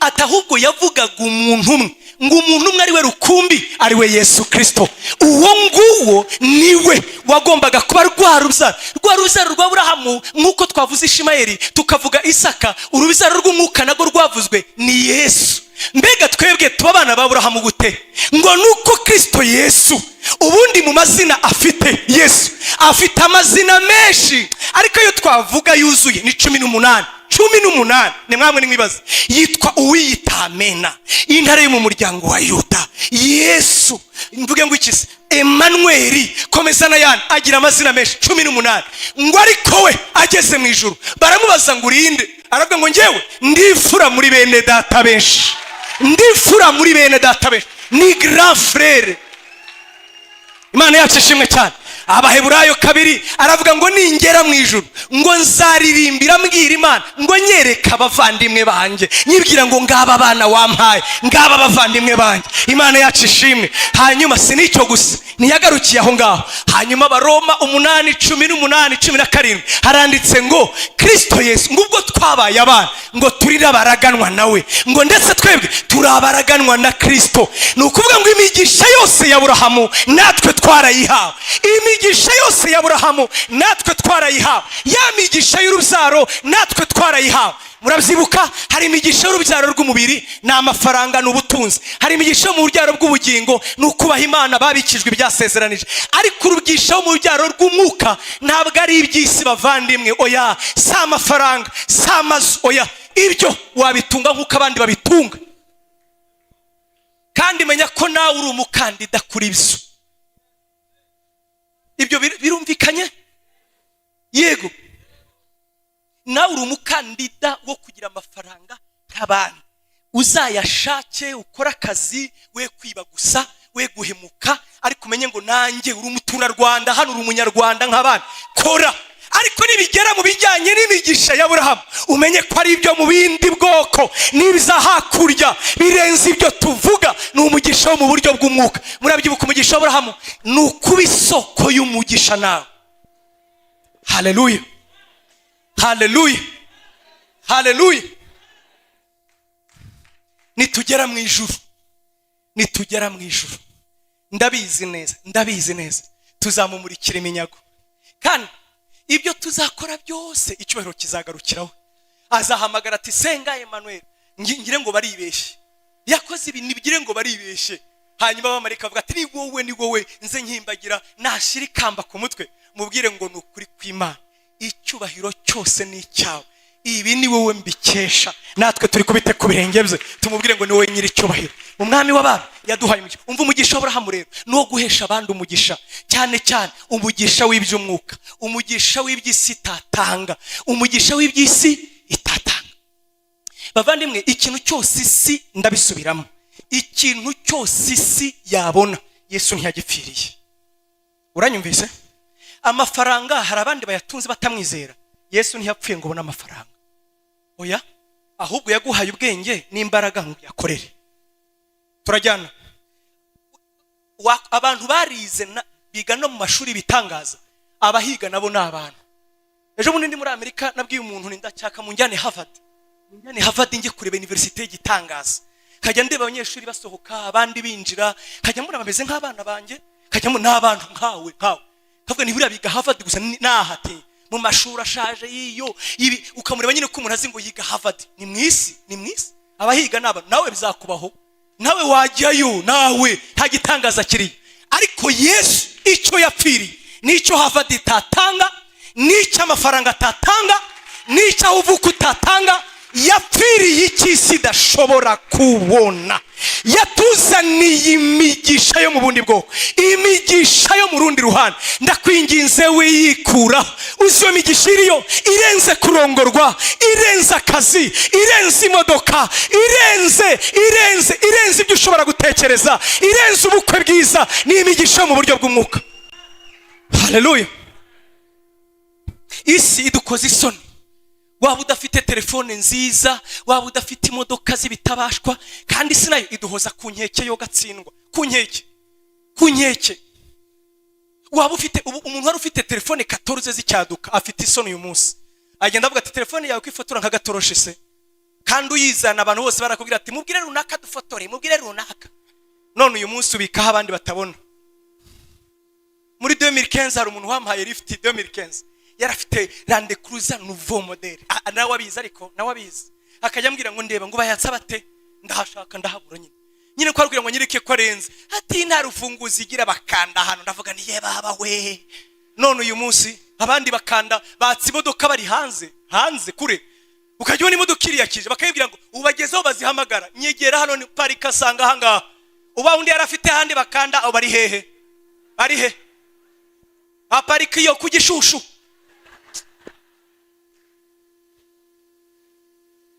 Ati ahubwo yavugaga umuntu umwe, ngo umuntu umwe ari we rukumbi, ari we Yesu Kirisito. Uwo nguwo niwe wagombaga kuba rwa rubyaro, rwa rubyaro rwa Burahamu. Nk'uko twavuze Ishimayeli, tukavuga Isaka, urubyaro rw'umwuka narwo rwavuzwe ni Yesu. Mbega twebwe tuba abana ba Burahamu gute? Ngo nuko Kirisito Yesu, ubundi mu mazina afite, Yesu afite amazina menshi, ariko ayo twavuga yuzuye ni 18, 18. Ni mwamwe nimwibaze: yitwa Uwiyita Amena, intare yo mu muryango wa Yuda, Yesu, mvuge ngo iki se, Emanweri, komeza n'ayandi. Agira amazina menshi, 18. Ngo ariko we ageze mu ijuru baramubaza ngo: "Urinde?" Aravuga ngo: "Ngewe ndifura muri bene data benshi, ndifura muri bene data benshi." Ni grand frère. Imana yacu ishimwe cyane. Abaheburayo 2 aravuga ngo ningera mu ijuru, ngo nzaririmbira mbwira Imana, ngo nyereka abavandimwe banjye, nyibwira ngo ngaba abana wampaye, ngaba abavandimwe banjye. Imana yacu ishimwe. Hanyuma si n'icyo gusa, ntiyagarukiye aho ngaho. Hanyuma Abaroma 8, 18, 17, haranditse ngo Kirisito Yesu, ngo ubwo twabaye abana, ngo turi n'abaraganwa nawe, ngo ndetse twebwe turi abaraganwa na Kirisito. Ni ukuvuga ngo imigisha yose ya Burahamu natwe twarayihawe. Imigisha yose ya Burahamu natwe twarayihawe. Imigisha yose ya Burahamu natwe twarayihawe. Ya migisha y'urubyaro natwe twarayihawe. Murabyibuka, hari imigisha y'urubyaro rw'umubiri, ni amafaranga, ni ubutunzi. Hari imigisha yo mu rubyaro rw'ubugingo, ni ukubaha Imana, babikijwe ibyasezeranije. Ariko urugisha wo mu rubyaro rw'umwuka ntabwo ari iby'isi, bavandimwe. Oya, si amafaranga, si amazu, oya. Ibyo wabitunga nk'uko abandi babitunga. Kandi menya ko nawe uri umukandida kuri byo. Ibyo birumvikanye? Yego, nawe uri umukandida wo kugira amafaranga nk'abandi. Uzayashake, ukore akazi, we kwiba gusa, we guhemuka, ariko umenye ngo nanjye uri umuturarwanda hano, uri umunyarwanda nk'abandi, kora. Ariko nibigera mu bijyanye n'imigisha ya Burahamu, umenye ko ari ibyo mu bindi bwoko, n'ibiza hakurya birenze ibyo tuvuga, ni umugisha wo mu buryo bw'umwuka. Murabyibuka, umugisha wa Burahamu ni ukuba isoko y'umugisha nawe. Haleluya, haleluya, haleluya! Nitugera mu ijuru, nitugera mu ijuru, ndabizi neza, ndabizi neza, tuzamumurikira iminyago. Kandi ibyo tuzakora byose, icyubahiro kizagarukiraho. Azahamagara ati: "Senga Emmanuel." Ngire ngo baribeshye, yakoze ibi, nibwire ngo baribeshye. Hanyuma abamarayika bavuga ati: "Ni wowe, ni wowe." Nze nkimbagira, nashyira ikamba ku mutwe, mubwire ngo: "Ni ukuri kw'Imana, icyubahiro cyose ni icyawe, ibi ni wowe mbikesha." Natwe turi kubite ku birenge bye, tumubwire ngo: "Ni wowe nyiri icyubahiro, umwami w'abami." Yaduhaye umugisha. Umva, umugisha w'Aburahamu rero ni uwo guhesha abandi umugisha, cyane cyane umugisha w'iby'umwuka, umugisha w'iby'isi itatanga, umugisha w'iby'isi itatanga. Bavandimwe, ikintu cyose isi, ndabisubiramo, ikintu cyose isi yabona, Yesu ntiyagipfiriye. Uranyumvise? Amafaranga, hari abandi bayatunze batamwizera. Yesu ntiyapfuye ngo ubone amafaranga, oya. Ahubwo yaguhaye ubwenge n'imbaraga ngo uyakorere. Turajyana? Abantu barize biga no mu mashuri bitangaza, abahiga nabo ni abantu. Ejo bundi ndi muri Amerika, nabwiye umuntu ni ndacyaka munjyane Harvard, munjyane Harvard njye kureba université y'igitangaza. Kajya ndeba abanyeshuri basohoka, abandi binjira, kajya mbona bameze nk'abana banjye, kajya mbona n'abantu nkawe nkawe. Kavuga ni buriya biga Harvard gusa, nahate mu mashuri ashaje y'iyo ibi. Ukamureba nyine ko umuntu azi ngo yiga Harvard. Ni mu isi, ni mu isi, abahiga ni abantu. Nawe bizakubaho, nawe wajyayo, nawe nta gitangaza kiriyo. Ariko Yesu icyo yapfiriye n'icyo Harvard itatanga, n'icyo amafaranga atatanga, n'icyo aho uvuka utatanga. Yapfiriye icy'isi idashobora kubona. Yatuzaniye imigisha yo mu bundi bwoko, imigisha yo mu rundi ruhande. Ndakwinginze, wiyikuraho. Uzi iyo migisha iriyo irenze kurongorwa, irenze akazi, irenze imodoka, irenze, irenze, irenze ibyo ushobora gutekereza, irenze ubukwe bwiza. Ni imigisha yo mu buryo bw'umwuka. Haleluya! Isi idukoza isoni. Waba udafite telefone nziza, waba udafite imodoka z'ibitabashwa, kandi isi nayo iduhoza ku nkeke yo gatsindwa, ku nkeke, ku nkeke. Waba ufite ubu, umuntu wari ufite telefone 14 z'icyaduka afite isoni uyu munsi. Agenda avuga ati: "Telefone yawe kwifotora nka gatoroshi se?" Kandi uyizana, abantu bose barakubwira ati: "Mubwire runaka dufotore, mubwire runaka." None uyu munsi ubikaho abandi batabona. Muri 2015 hari umuntu wampaye lift. 2015 yari afite Land Cruiser nouveau modèle. Nawe abizi, ariko nawe abizi, akajya ambwira ngo: "Ndeba," ngo bayatsa bate? Ndahashaka ndahabura. Nyine nyine ko arubwira ngo nyereke ko arenze, ati: "Nta rufunguzo igira, bakanda hano." Ndavuga ni ye baba we! None uyu munsi abandi bakanda batsa imodoka bari hanze, hanze kure, ukajya ubona imodoka iriyakije, bakayibwira ngo ubagezeho bazihamagara: "Nyegera hano." Ni parika, asanga ahangaha. Uba undi yari afite ahandi bakanda. Abo bari hehe? Bari he? Aparika iyo ku Gishushu.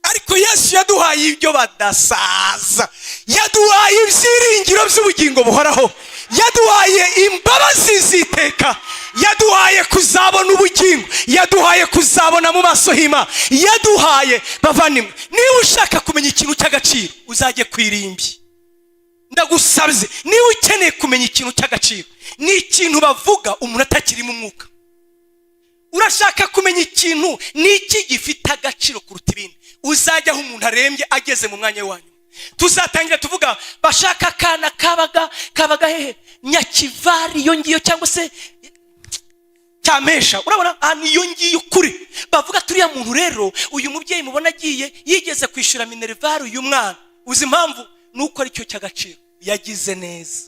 Ariko Yesu yaduhaye ibyo badasaza, yaduhaye ibyiringiro by'ubugingo buhoraho, yaduhaye imbabazi ziteka, yaduhaye kuzabona ubugingo, yaduhaye kuzabona mu maso h'Imana, yaduhaye. Bavandimwe, niba ushaka kumenya ikintu cy'agaciro, uzajye ku irimbi. Ndagusabye, niba ukeneye kumenya ikintu cy'agaciro, ni ikintu bavuga umuntu atakirimo umwuka. Urashaka kumenya ikintu ni iki gifite agaciro kuruta ibindi, uzajya aho umuntu arembye, ageze mu mwanya we wa nyuma. Tuzatangira tuvuga bashaka akana kabaga hehe, Nyakivari iyo ngiyo, cyangwa se Cyampesha. Urabona aha niyo ngiyo ukuri bavuga turiya muntu. Rero uyu mubyeyi mubona agiye, yigeze kwishyura minerval uyu mwana. Uzi impamvu? Ni uko aricyo cy'agaciro, yagize neza.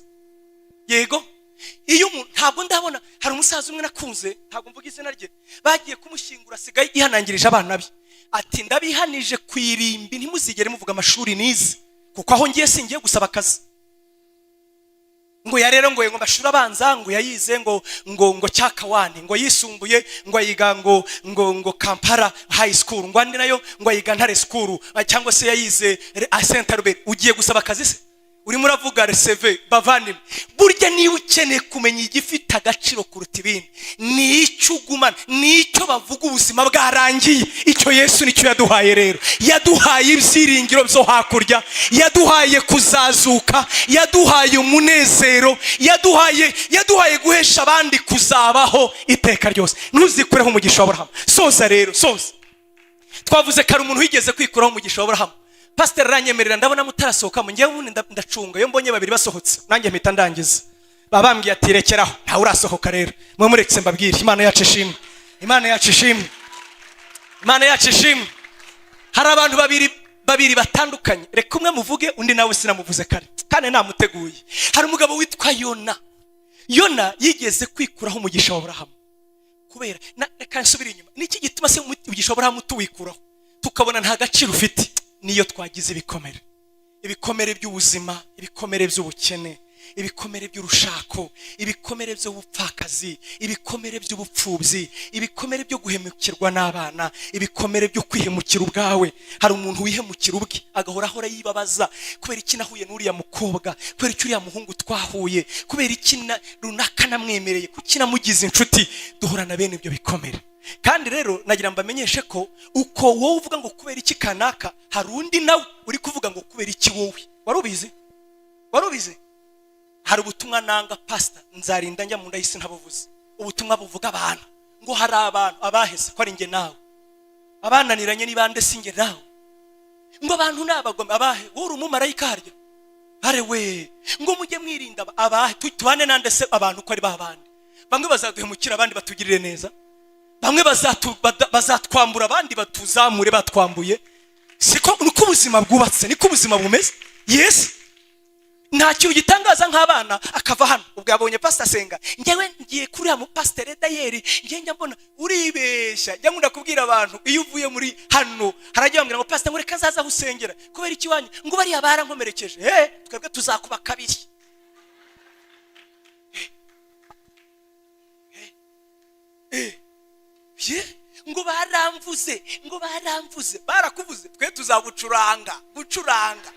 Yego, iyo umuntu, ntabwo ndabona, hari umusaza umwe nakunze, ntabwo mvuga izina rye, bagiye kumushyingura, asigaye yihanangirije abana be ati: "Ndabihanije ku irimbi, ntimuzigere muvuga amashuri nize, kuko aho ngiye singiye gusaba akazi." Ngo ya rero ngo amashuri abanza ngo yayize ngo Cyakawani, ngo yisumbuye ngo ayiga ngo Kampala High School, ngo andi nayo ngo ayiga Ntare School, cyangwa se yayize Saint Albert. Ugiye gusaba akazi se urimo uravuga reseve? Bavandimwe, burya niba ukeneye kumenya igifite agaciro kuruta ibindi, ni icyo ugumana, ni icyo bavuga ubuzima bwarangiye. Icyo Yesu nicyo yaduhaye. Rero yaduhaye ibyiringiro byo hakurya, yaduhaye kuzazuka, yaduhaye umunezero, yaduhaye guhesha abandi kuzabaho iteka ryose. Ntuzikureho umugisha wa Aburahamu. Soza rero, soza. Twavuze kare umuntu wigeze kwikuraho umugisha wa Aburahamu. Pasiteri aranyemerera, ndabona mutarasohokamo. Ngewe ubundi ndacunga, iyo mbonye babiri basohotse nanjye mpita ndangiza. Baba bambwiye ati: "Rekeraho, ntawe urasohoka." Rero mwe muretse mbabwire. Imana yacu ishimwe, Imana yacu ishimwe, Imana yacu ishimwe. Hari abantu babiri batandukanye. Reka umwe muvuge, undi nawe sinamuvuze kare kandi namuteguye. Hari umugabo witwa Yona. Yona yigeze kwikuraho umugisha wa Aburahamu kubera reka nsubire inyuma. Niki gituma se umugisha wa Aburahamu tuwikuraho, tukabona nta gaciro ufite? Niyo twagize ibikomere, ibikomere by'ubuzima, ibikomere by'ubukene, ibikomere by'urushako, ibikomere by'ubupfakazi, ibikomere by'ubupfubyi, ibikomere byo guhemukirwa n'abana, ibikomere byo kwihemukira ubwawe. Hari umuntu wihemukira ubwe, agahora ahora yibabaza: kubera iki nahuye n'uriya mukobwa? Kubera iki uriya muhungu twahuye? Kubera iki runaka namwemereye? Kuki namugize inshuti? Duhorana bene ibyo bikomere. Kandi rero nagira mbamenyeshe ko uko wowe uvuga ngo kubera iki kanaka, hari undi nawe uri kuvuga ngo kubera iki wowe. Wari ubizi? Wari ubizi? Hari ubutumwa nanga, pasita, nzarinda njya mu nda y'isi ntabuvuze. Ubutumwa buvuga abantu ngo hari abantu abaheze, ko ari njye nawe, abananiranye ni bande? Si njye nawe? Ngo abantu ni abagome, abahe? Wowe uri umumarayika harya? Are we, ngo mujye mwirinda abahe? Tubane nande se abantu ko ari babandi? Bamwe bazaduhemukira, abandi batugirire neza. Bamwe bazatwambura, abandi batuzamure batwambuye. Siko niko ubuzima bwubatse, niko ubuzima bumeze. Yes, nta kintu gitangaza nk'abana akava hano ubwo yabonye pasita asenga: "Njyewe ngiye kuri uriya mupasiteri dayeri, ngiye njya mbona." Uribeshya. Njya nkunda kubwira abantu, iyo uvuye muri hano harajya bambwira ngo: "Pasita, ngo reka nzaza aho usengera." Kubera iki wanyu? Ngo bariya barankomerekeje. Twebwe tuzakuba kabiri. Ye, ngo baramvuze, ngo baramvuze. Barakuvuze, twe tuzagucuranga gucuranga.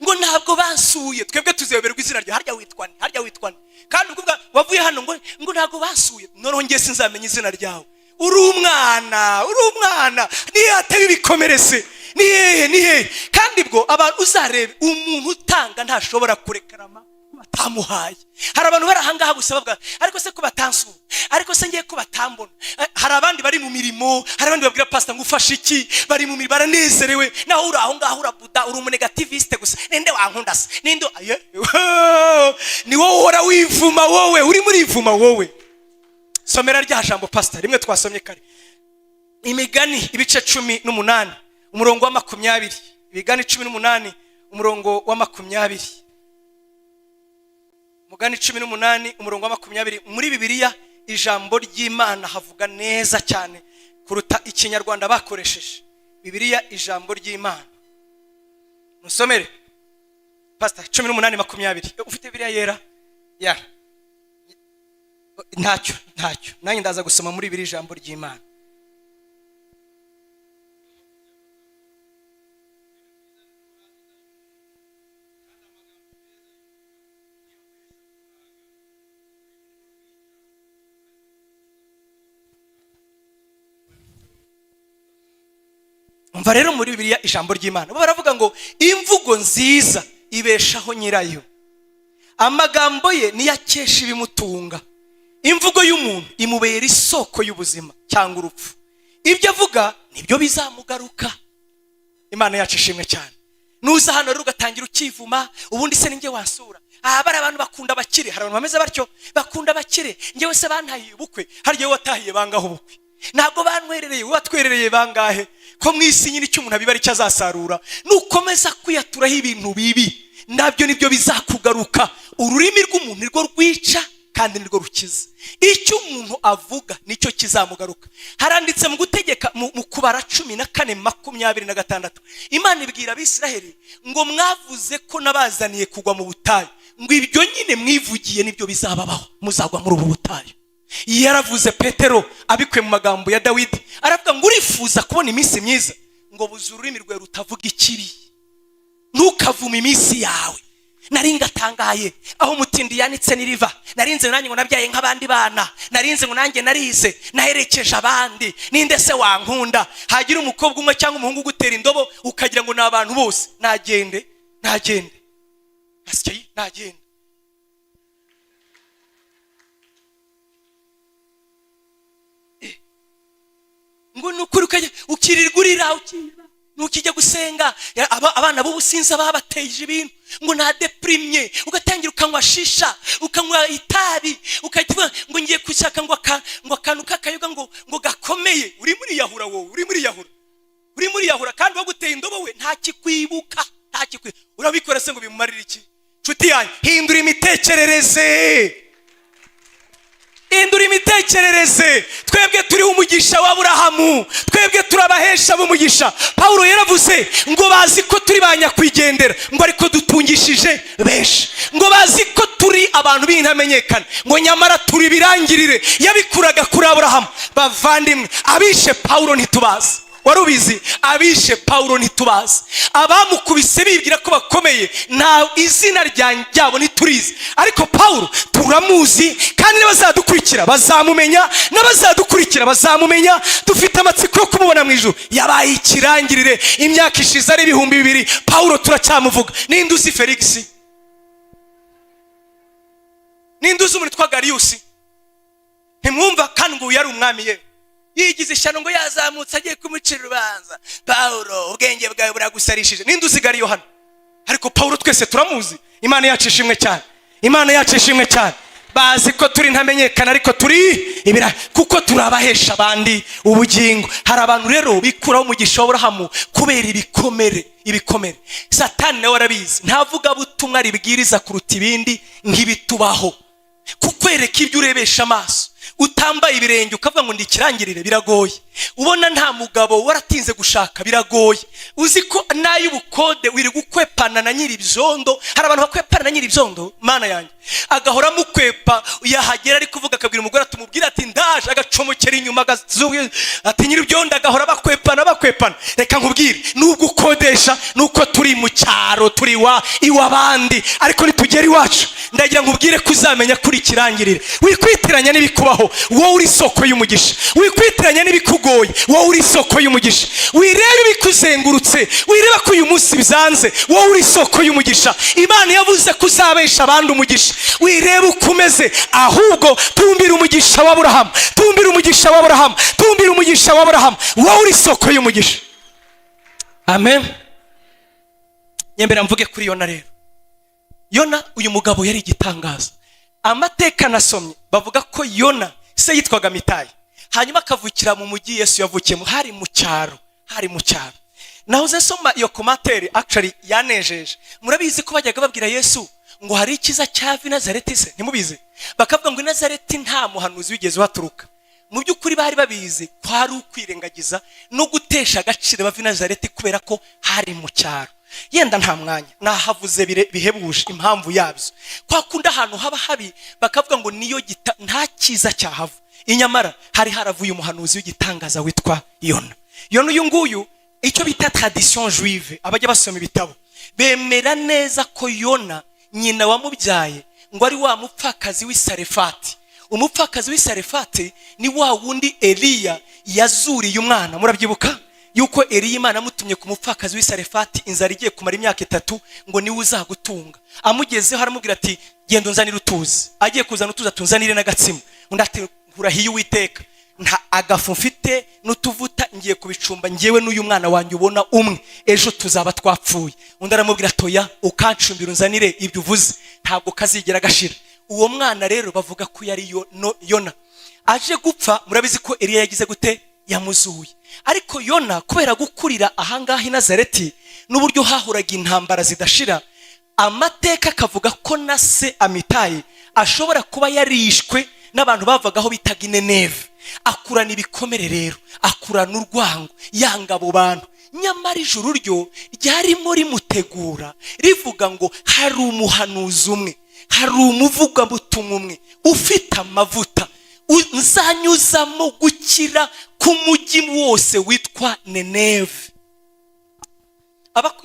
Ngo ntabwo bansuye, twebwe tuziyoberwa izina ryawe. Harya witwa nde? Harya witwa nde? Kandi ubwo wavuye hano ngo ntabwo basuye, noneho ngiye sinzamenya izina ryawe. Uri umwana, uri umwana. Niyo hataba ibikomere se ni hehe? Ni hehe? Kandi bwo abantu, uzarebe umuntu utanga ntashobora kurekarama batamuhaye. Hari abantu bari ahangaha gusa bavuga: "Ariko se ko batansura? Ariko se ngiye ko batambona?" Hari abandi bari mu mirimo, hari abandi babwira pasita ngo ufashe iki, bari mu mirimo baranezerewe, naho uri aho ngaho urabuda, uri umunégativiste gusa. Ninde wankunda se? Ninde? Aye, ni wowe uhora wivuma, wowe urimo urivuma wowe. Somera rya jambo, pasita, rimwe twasomye kare. Imigani ibice 18, umurongo wa 20. Imigani 18, umurongo wa 20. Umugani 18, umurongo wa 20. Muri Bibiliya Ijambo ry'Imana havuga neza cyane kuruta Ikinyarwanda bakoresheje. Bibiliya Ijambo ry'Imana, musomere pasita, 18:20. Ufite Bibiliya yera ya? Ntacyo, ntacyo. Nanjye ndaza gusoma muri Bibiliya Ijambo ry'Imana. Umva rero, muri Bibiliya Ijambo ry'Imana bo baravuga ngo: "Imvugo nziza ibeshaho nyirayo, amagambo ye niyo akesha ibimutunga. Imvugo y'umuntu imubera isoko y'ubuzima cyangwa urupfu, ibyo avuga nibyo bizamugaruka." Imana yacu ishimwe cyane. Nuza hano rero ugatangira ukivuma: "Ubundi se ninjye wansura? Aha bari abantu bakunda abakire." Hari abantu bameze batyo, bakunda abakire. "Njyewe se bantahiye ubukwe?" Hari igihe watahiye bangahe ubukwe? "Ntabwo bantwerereye." Watwerereye bangahe? Ko mu isi nyine icyo umuntu abiba aricyo azasarura. Nukomeza kwiyaturaho ibintu bibi, nabyo nibyo bizakugaruka. Ururimi rw'umuntu nirwo rwica kandi nirwo rukiza. Icyo umuntu avuga nicyo kizamugaruka. Haranditse mu Gutegeka, mu Kubara 14:26, Imana ibwira Abisiraheli ngo: "Mwavuze ko nabazaniye kugwa mu butayu," ngo ibyo nyine mwivugiye nibyo bizababaho, muzagwa muri ubu butayu. Yaravuze, Petero abikuye mu magambo ya Dawidi, aravuga ngo: "Urifuza kubona iminsi myiza," ngo "buze ururimi rwawe rutavuga ikibi, ntukavume iminsi yawe." Nari ngatangaye aho umutindi yanitse n'iriva. Narinze nanjye ngo nabyaye nk'abandi bana, narinze ngo nanjye narize, naherekeje abandi, ninde se wankunda? Hagira umukobwa umwe cyangwa umuhungu ugutera indobo, ukagira ngo ni abantu bose. Nagende, nagende, asikeyi, nagende. Ngo ni ukuri, ukajya ukirirwa urira, ukirira, ntukijya gusenga. Abana b'ubusinzi babateje ibintu, ngo nadepirimye, ugatangira ukanywa shisha, ukanywa itabi, ugahita uvuga ngo ngiye gushaka ngo akantu k'akayoga ngo gakomeye. Uri muriyahura wowe, uri muriyahura, uri muriyahura. Kandi uwaguteye indobo we ntakikwibuka, ntakikwibuka. Urabikora se ngo bimumarire iki? Nshuti yanjye, hindura imitekerereze, hindura imitekerereze. Twebwe turiho umugisha wa Aburahamu, twebwe turabahesha b'umugisha. Pawulo yaravuze ngo bazi ko turi ba nyakwigendera, ngo ariko dutungishije benshi, ngo bazi ko turi abantu b'intamenyekana, ngo nyamara turi ibirangirire. Yabikuraga kuri Aburahamu. Bavandimwe, abishe Pawulo ntitubazi. Wari ubizi? Abishe Pawulo ntitubazi. Abamukubise bibwira ko bakomeye, nta izina ryabo ntiturizi, ariko Pawulo turamuzi, kandi n'abazadukurikira bazamumenya, n'abazadukurikira bazamumenya. Dufite amatsiko yo kumubona mu ijuru. Yabaye ikirangirire, imyaka ishize ari 2000, Pawulo turacyamuvuga. Ninde uzi Felix? Ninde uzi umuntu witwa Gariyusi? Ntimwumva kandi ngo uyu yari umwami ye, yigize ishyano, ngo yazamutse agiye kumucira urubanza: "Pawulo, ubwenge bwawe buragusarishije." Ninde uzi Gariyo hano? Ariko Pawulo twese turamuzi. Imana yacu ishimwe cyane, Imana yacu ishimwe cyane. Bazi ko turi ntamenyekana, ariko turi ibira kuko turabahesha abandi ubugingo. Hari abantu rero bikuraho umugisha wa Aburahamu kubera ibikomere, ibikomere. Satani nawe arabizi, ntavuga butumwa ribwiriza kuruta ibindi nk'ibitubaho. Kukwereka ibyo urebesha amaso utambaye ibirenge, ukavuga ngo ndikirangirire, biragoye. Ubona nta mugabo, waratinze gushaka, biragoye. Uzi ko n'ay'ubukode wiri gukwepana na nyiri ibyondo. Hari abantu bakwepana na nyiri ibyondo, Mana yanjye, agahora amukwepa. Yahagera ari kuvuga, akabwira umugore ati: "Umubwire ati ndaje," agacomokera inyuma, ati nyiri ibyondo, agahora bakwepana, bakwepana. Reka nkubwire, nubwo ukodesha, nuko turi mu cyaro, turi iw'abandi, ariko nitugera iwacu, ndagira nkubwire ko uzamenya kuri ikirangirire. Wikwitiranya n'ibikubaho, wowe uri isoko y'umugisha. Wikwitiranya n'ibikugoye, wowe uri isoko y'umugisha. Wirebe ibikuzengurutse, wirebe ko uyu munsi bizanze, wowe uri isoko y'umugisha. Imana yavuze ko uzabesha abandi umugisha. Wirebe uko umeze, ahubwo tumbira umugisha wa Aburahamu, tumbira umugisha wa Aburahamu, tumbira umugisha wa Aburahamu. Wowe uri isoko y'umugisha. Amen. Nyembera mvuge kuri Yona rero. Yona, uyu mugabo yari igitangaza. Amateka nasomye bavuga ko Yona se yitwaga Mitayi, hanyuma akavukira mu mujyi Yesu yavukiyemo. Hari mu cyaro, hari mu cyaro. Nahoze nsoma iyo commentaire, actually yanejeje. Murabizi ko bajyaga babwira Yesu ngo: "Hari icyiza cyava i Nazareti se?" Ntimubizi? Bakavuga ngo i Nazareti nta muhanuzi wigeze uhaturuka. Mu by'ukuri bari babizi ko ari ukwirengagiza no gutesha agaciro bava i Nazareti, kubera ko hari mu cyaro. Yenda nta mwanya nahavuze bihebuje impamvu yabyo. Kwa kundi ahantu haba habi bakavuga ngo niyo gita, nta cyiza cyahava. Inyamara hari haravuye umuhanuzi w'igitangaza witwa Yona. Yona uyu nguyu, icyo bita tradition juive, abajya basoma ibitabo bemera neza ko Yona nyina wamubyaye ngo ari wa mupfakazi w'i Sarefati. Umupfakazi w'i Sarefati ni wa wundi Eliya yazuriye umwana. Murabyibuka yuko Eliya Imana amutumye ku mupfakazi w'i Sarefati, inzara igiye kumara imyaka 3, ngo niwe uzagutunga. Amugezeho aramubwira ati: "Genda unzanire utuzi." Agiye kuzana utuzi, atunzanire n'agatsima. Undi ati: "Nkurahiye Uwiteka, nta agafu mfite n'utuvuta." Ngiye kubicumba ngewe n'uyu mwana wanjye ubona umwe, ejo tuzaba twapfuye. Undi aramubwira: "Toya, ukancumbira unzanire ibyo uvuze, ntabwo kazigera gashira." Uwo mwana rero bavuga ko yari Yona. Aje gupfa, murabizi ko Eliya yagize gute? Yamuzuye. Ariko Yona, kubera gukurira ahangaha i Nazareti n'uburyo hahuraga intambara zidashira, amateka akavuga ko na se Amitayi ashobora kuba yarishwe n'abantu bavaga aho bitaga Ineneve, akurana ibikomere rero, akurana urwango, yanga abo bantu. Nyamara ijuru ryo ryarimo rimutegura, rivuga ngo hari umuhanuzi umwe, hari umuvugabutumwa umwe ufite amavuta nzanyuzamo gukira k'umujyi wose witwa Neneve.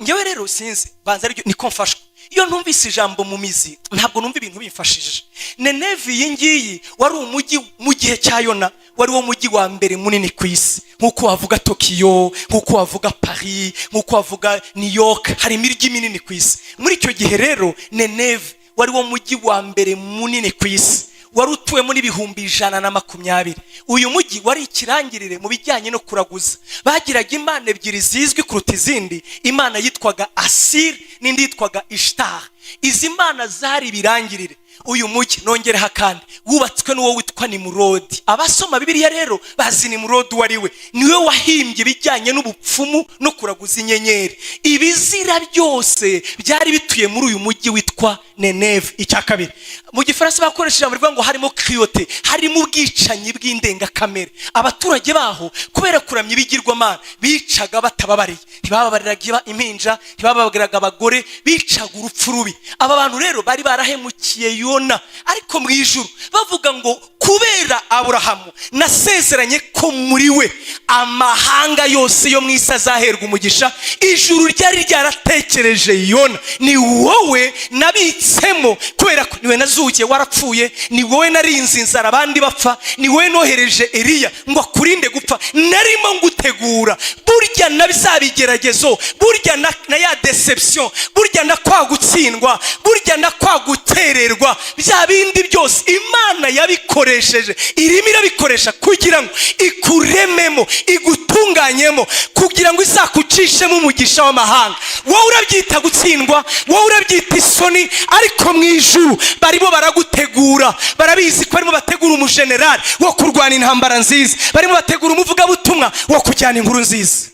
Ngewe rero sinzi, banza aribyo niko mfashwa. Iyo numvise ijambo mu mizi, ntabwo numva ibintu bimfashije. Neneve iyi ngiyi wari umujyi mu gihe cya Yona, wari wo mujyi wa mbere munini ku isi, nk'uko wavuga Tokiyo, nk'uko wavuga Paris, nk'uko wavuga New York. Hari imijyi minini ku isi. Muri icyo gihe rero, Neneve wari wo mujyi wa mbere munini ku isi, wari utuwemo n'120,000. Uyu mujyi wari ikirangirire mu bijyanye no kuraguza. Bagiraga imana ebyiri zizwi kuruta izindi, imana yitwaga Asiri n'indi yitwaga Ishtar. Izi mana zari ibirangirire. Uyu mujyi, nongereho akandi, wubatswe n'uwo witwa Nimurodi. Abasoma Bibiliya rero bazi Nimurodi uwo ari we. Niwe wahimbye ibijyanye n'ubupfumu no kuraguza inyenyeri. Ibizira byose byari bituye muri uyu mujyi witwa Neneve. Icya kabiri, mu Gifaransa bakoresha ijambo rivuga ngo harimo cruauté, harimo ubwicanyi bw'indengakamere. Abaturage baho, kubera kuramya ibigirwamana, bicaga batababariye. Ntibababariraga impinja, ntibababariraga abagore, bicaga urupfu rubi. Aba bantu rero bari barahemukiye Yona, ariko mu ijuru bavuga ngo kubera Aburahamu nasezeranye ko muri we amahanga yose yo mu isi azaherwa umugisha. Ijuru ryari ryaratekereje Yona: ni wowe nabitsemo, kubera ko niwe nazukiye warapfuye, ni wowe narinze inzara abandi bapfa, ni wowe nohereje Eliya ngo akurinde gupfa. Narimo ngutegura. Burya na bya bigeragezo, burya na ya déception, burya na kwa gutsindwa, burya na kwa gutererwa, bya bindi byose Imana yabikoresheje, irimo irabikoresha kugira ngo ikurememo, igutunganyemo, kugira ngo izakucishemo umugisha w'amahanga. Wowe urabyita gutsindwa, wowe urabyita isoni, ariko mu ijuru barimo baragutegura. Barabizi ko barimo bategura umujenerali wo kurwana intambara nziza, barimo bategura umuvugabutumwa wo kujyana inkuru nziza.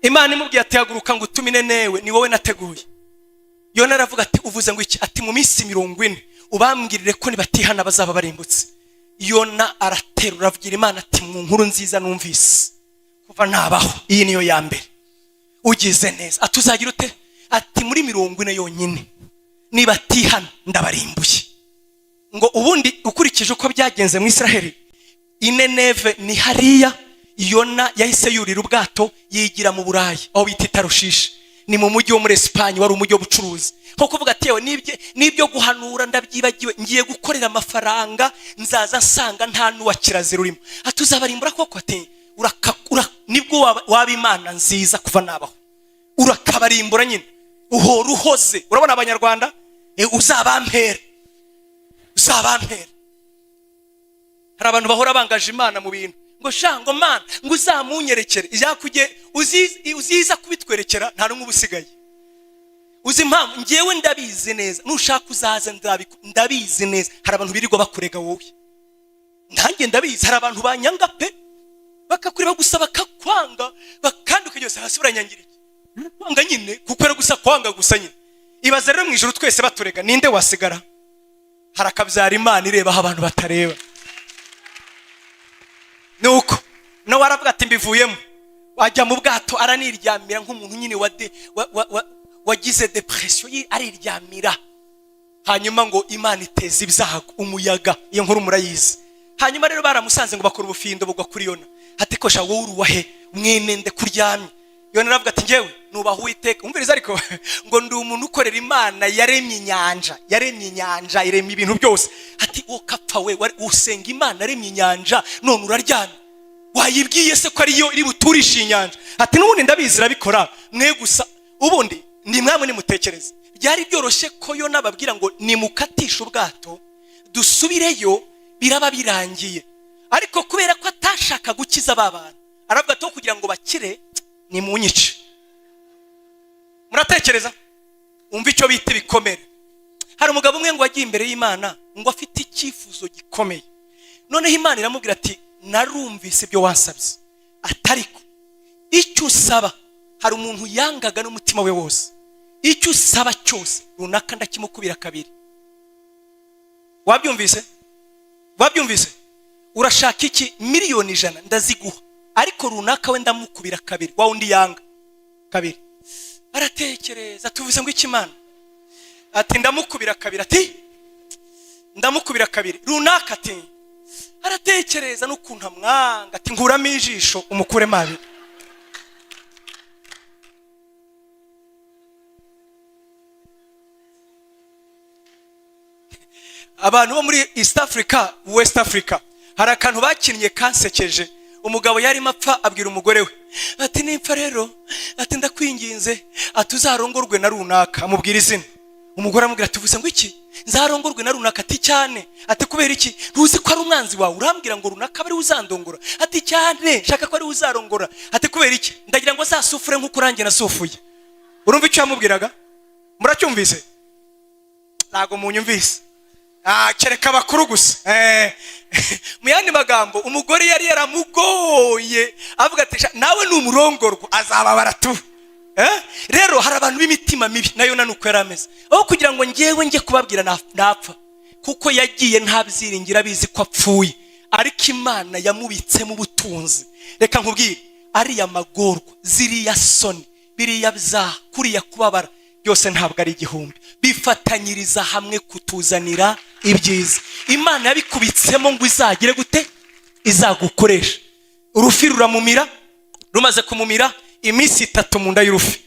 Imana imubwiye ati: "Haguruka ngo utume Nenewe, ni wowe nateguye." Yona aravuga ati: "Uvuze ngo iki?" Ati: "Mu minsi 40 ubambwirire ko nibatihana bazaba barimbutse." Yona araterura, avugira Imana ati: "Mu nkuru nziza numvise kuva nabaho, iyi niyo ya mbere. Ugize neza." Ati: "Uzagira ute?" Ati: "Muri 40 yonyine nibatihana ndabarimbuye." Ngo ubundi ukurikije uko byagenze mu Israheli, Ineneve ni hariya. Yona yahise yurira ubwato, yigira mu Burayi aho bita Itarushishi, ni mu mujyi wo muri Esipanye, wari umujyi w'ubucuruzi. Nko kuvuga ati: "Yewe, n'ibyo guhanura ndabyibagiwe, ngiye gukorera amafaranga, nzaza nsanga nta n'uwa kirazira urimo." Ati: "Uzabarimbura koko?" Ati: "Nibwo waba Imana nziza kuva nabaho, urakabarimbura nyine, uhora uhoze." Urabona Abanyarwanda, uzabampera, uzabampera. Hari abantu bahora bangaje Imana mu bintu, ngo sha, ngo Mana, ngo uzamunyerekere ibyakujye. Uziza kubitwerekera, nta n'umwe uba usigaye. Uzi impamvu? Ngewe ndabizi neza, nushaka uzaze, ndabizi neza. Hari abantu birirwa bakurega wowe, nanjye ndabizi. Hari abantu banyanga pe, bakakureba gusa bakakwanga, kandi ukageza hasi uranyangira iki? Kwanga nyine, kuko gusa kwanga gusa nyine. Ibaze rero mu ijuru twese baturega, ninde wasigara? Harakabyara Imana ireba aho abantu batareba. Nuko nawe aravuga ati: "Mbivuyemo." Wajya mu bwato, araniryamira nk'umuntu nyine wagize dépression, ariryamira. Hanyuma ngo Imana iteza ibyago, umuyaga. Iyo nkuru murayizi. Hanyuma rero baramusanze, ngo bakora ubufindo, bugwa kuri Yona. Ati: "Kosha, wowe uruwahe, mwene nde kuryamye?" Yona aravuga ati: "Njyewe nubaha Uwiteka." Umviriza ariko, ngo ndi umuntu ukorera Imana yaremye inyanja, yaremye inyanja, iremye ibintu byose. Ati: "Wowe kapfa we, usenga Imana yaremye inyanja none uraryamye? Wayibwiye se ko ariyo iri buturishe inyanja?" Ati: "N'ubundi ndabizi irabikora." Mwe gusa ubundi ni mwamwe nimutekereze, byari byoroshye ko Yona babwira ngo nimukatishe ubwato dusubireyo, biraba birangiye. Ariko kubera ko atashaka gukiza ba bantu. Aravuga ati: "Kugira ngo bakire ni munyice." Muratekereza, umva icyo bita ibikomere. Hari umugabo umwe ngo wagiye imbere y'Imana ngo afite icyifuzo gikomeye. Noneho Imana iramubwira ati: "Narumvise ibyo wansabye, atariko icyo usaba." Hari umuntu yangaga n'umutima we wose. "Icyo usaba cyose runaka ndakimukubira kabiri." Wabyumvise? Wabyumvise? "Urashaka iki? 100,000,000 ndaziguha, ariko runaka we ndamukubira kabiri, wa wundi yanga kabiri." Aratekereza, tuvuze ngo iki, Imana? Ati: "Ndamukubira kabiri." Ati: "Ndamukubira kabiri runaka." Ati, aratekereza n'ukuntu amwanga, ati: "Nkuramo ijisho umukuremo abiri." Abantu bo muri East Africa, West Africa, hari akantu bakinnye kansekeje. Umugabo yarimo apfa, abwira umugore we ati: "Nimpfa rero," ati, "ndakwinginze," ati, "uzarongorwe na runaka." Amubwira izina. Umugore amubwira ati: "Uvuze ngo iki? Nzarongorwe na runaka?" Ati: "Cyane." Ati: "Kubera iki? Ntuzi ko ari umwanzi wawe? Urambwira ngo runaka abe ariwe uzandongora?" Ati: "Cyane, nshaka ko ariwe uzarongora." Ati: "Kubera iki?" "Ndagira ngo azasufure nk'uko uranjye nasufuye." Urumva icyo yamubwiraga? Muracyumvise? Ntabwo munyumvise. Kereka abakuru gusa. Mu yandi magambo, umugore yari yaramugoye, avuga ati: "Nawe ni umurongorwa azababara tu." Rero hari abantu b'imitima mibi. Nayo na nuko yari ameze. Aho kugira ngo ngewe njye kubabwira napfa, kuko yagiye nta byiringiro, abizi ko apfuye, ariko Imana yamubitsemo ubutunzi. Reka nkubwire, ariya magorwa, ziriya soni, biriya byaha, kuriya kubabara, byose ntabwo ari igihumbi. Bifatanyiriza hamwe kutuzanira ibyiza. Imana yabikubitsemo ngo izagire gute? Izagukoresha. Urufi ruramumira. Rumaze kumumira, iminsi 3 mu nda y'urufi.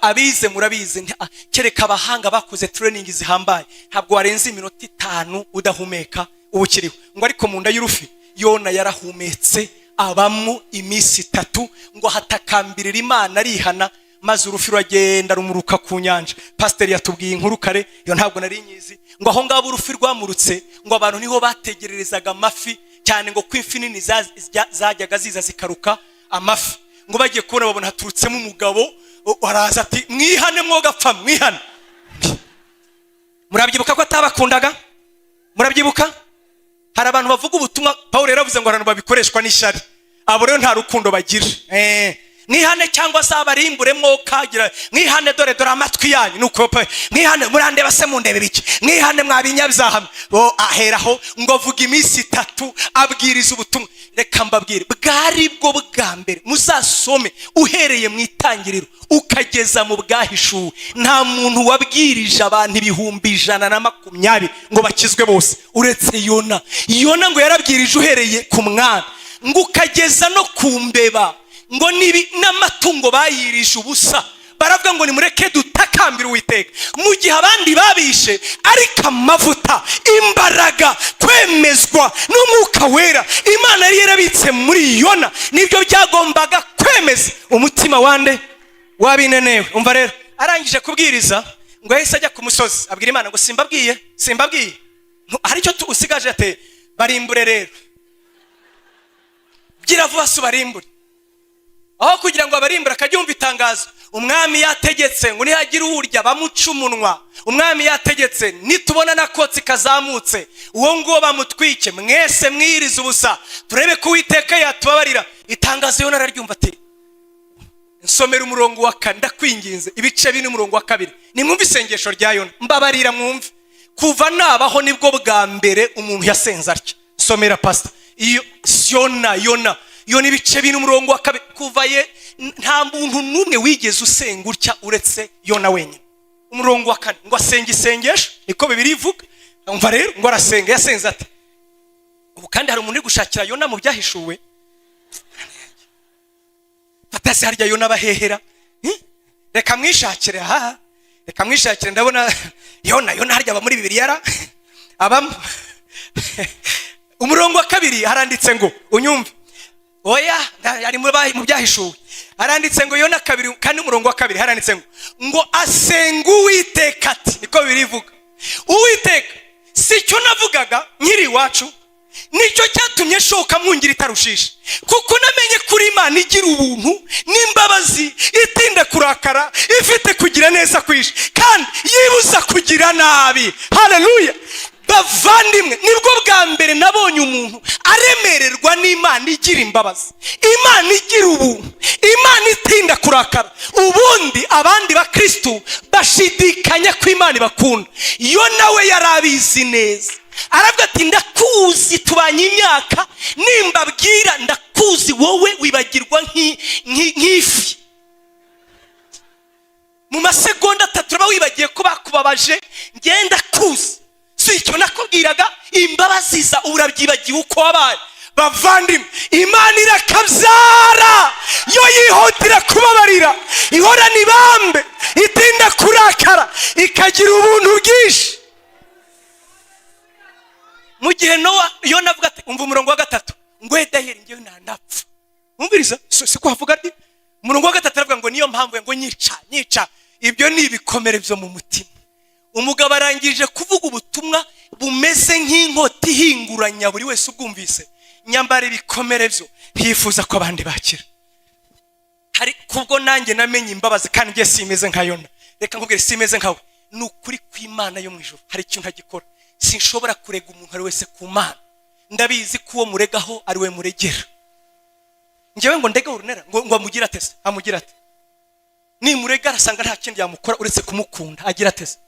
Abize murabizi, kereka abahanga bakoze training zihambaye, ntabwo warenza iminota 5 udahumeka uba ukiriho. Ngo ariko mu nda y'urufi Yona yarahumetse, abamo iminsi 3. Ngo hatakambirira Imana, arihana, maze urufi ruragenda rumuruka ku nyanja. Pasiteri yatubwiye inkuru kare, iyo ntabwo nari nyizi. Ngo aho ngaho urufi rwamurutse, ngo abantu niho bategererezaga amafi cyane, ngo ko ifi nini zajyaga ziza zikaruka amafi. Ngo bagiye kubona babona haturutsemo umugabo, araza ati: "Mwihane mwogapfa, mwihane." Murabyibuka ko atabakundaga? Murabyibuka? Hari abantu bavuga ubutumwa. Paul yaravuze ngo abantu babikoreshwa n'ishyari, abo rero nta rukundo bagira. Mwihane cyangwa se abarimbure mwokagira. Mwihane, dore dore amatwi yanyu nuko mwihane. Murandeba se mundebe biki? Mwihane mwabinyabyaha. Bo aheraho ngo avuga iminsi 3 abwiriza ubutumwa. Reka mbabwire, bwari bwo bwa mbere. Muzasome uhereye mu Itangiriro ukageza mu Bwahishuwe, nta muntu wabwirije abantu 120,000 ngo bakizwe bose uretse Yona. Yona ngo yarabwirije uhereye ku mwami ngo ukageza no ku mbeba, ngo nibi n'amatungo bayirije ubusa. Baravuga ngo nimureke dutakambire Uwiteka, mu gihe abandi babishe. Ariko amavuta, imbaraga, kwemezwa n'Umwuka Wera Imana yari yarabitse muri Yona, nibyo byagombaga kwemeza umutima wande? Wab'inenewe. Umva rero, arangije kubwiriza ngo yahise ajya ku musozi, abwira Imana ngo: "Simbabwiye, simbabwiye, hari icyo usigaje?" Ate: "Barimbure rero, gira vuba se ubarimbure." Aho kugira ngo abarimbure, akajya yumva itangazo: "Umwami yategetse ngo nihagira uwurya bamuca umunwa. Umwami yategetse, nitubona n'akotsi kazamutse, uwo nguwo bamutwike. Mwese mwirize ubusa, turebe ko Uwiteka yatubabarira." Itangazo yo nararyumva, ati: "Nsomera umurongo wa kane, ndakwinginze." Ibice 4, umurongo wa 2. Nimwumve isengesho rya Yona. Mbabarira mwumve, kuva nabaho nibwo bwa mbere umuntu yasenze atya. Somera, pastor. Iyo Yona, Yona, Yona, ibice 4, umurongo wa 2. Kuva ye nta muntu n'umwe wigeze usenga utya uretse Yona wenyine. Umurongo wa 4, ngo asenga isengesho, niko Bibiliya ivuga. Umva rero, ngo arasenga. Yasenze ate? Ubu kandi hari umuntu uri gushakira Yona mu Byahishuwe. Fata se harya Yona abahehera? Reka mwishakire aha, reka mwishakire. Ndabona Yona, Yona harya aba muri Bibiliya ra? Abamo. Umurongo wa 2 haranditse ngo, unyumve, oya, ari mu Byahishuwe, haranditse ngo Yona 2 kandi umurongo wa 2, haranditse ngo asenga Uwiteka ati, niko Bibiliya ivuga: "Uwiteka, si cyo navugaga nkiri iwacu?" Nicyo cyatumye nshoka mwungira itarushisha, kuko namenye kuri Imana igira ubuntu n'imbabazi, itinda kurakara, ifite kugira neza kwinshi, kandi yibuza kugira nabi. Haleluya! Bavandimwe, nibwo bwa mbere nabonye umuntu aremererwa n'Imana igira imbabazi, Imana igira ubuntu, Imana itinda kurakara. Ubundi abandi bakristu bashidikanya ko Imana ibakunda. Yo nawe yari abizi neza, aravuga ati: "Ndakuzi, tubanye imyaka, nimbabwira ndakuzi, wowe wibagirwa nk'ifi. Mu masegonda 3 uraba wibagiye ko bakubabaje. Ngenda kuzi, si icyo nakubwiraga? Imbabazi za urabyibagiwe uko wabaye." Bavandimwe, Imana irakabyara yo yihutira kubabarira, ihorana ibambe, itinda kurakara, ikagira ubuntu bwinshi. Mu gihe Nowa, iyo navuga ati, umva umurongo wa 3, ngo edaheri ngewe nanapfa. Wumviriza, si ko havuga ati, umurongo wa 3 aravuga ngo niyo mpamvu ngo nyica nyica. Ibyo ni ibikomere byo mu mutima. Umugabo arangije kuvuga ubutumwa bumeze nk'inkota ihinguranya buri wese ubwumvise, nyambara ibikomere byo ntiyifuza ko abandi bakira. Hari kubwo nanjye namenye imbabazi, kandi njye simeze nka Yona. Reka nkubwire, simeze nkawe. Ni ukuri kw'Imana yo mu ijuru, hari ikintu agikora. Sinshobora kurega umuntu ari wese ku Mana. Ndabizi ko uwo muregaho ari we muregera. Njyewe ngo ndege urunera ngo amugire atese, amugire ate? Nimurega arasanga nta kindi yamukora uretse kumukunda. Agira atese?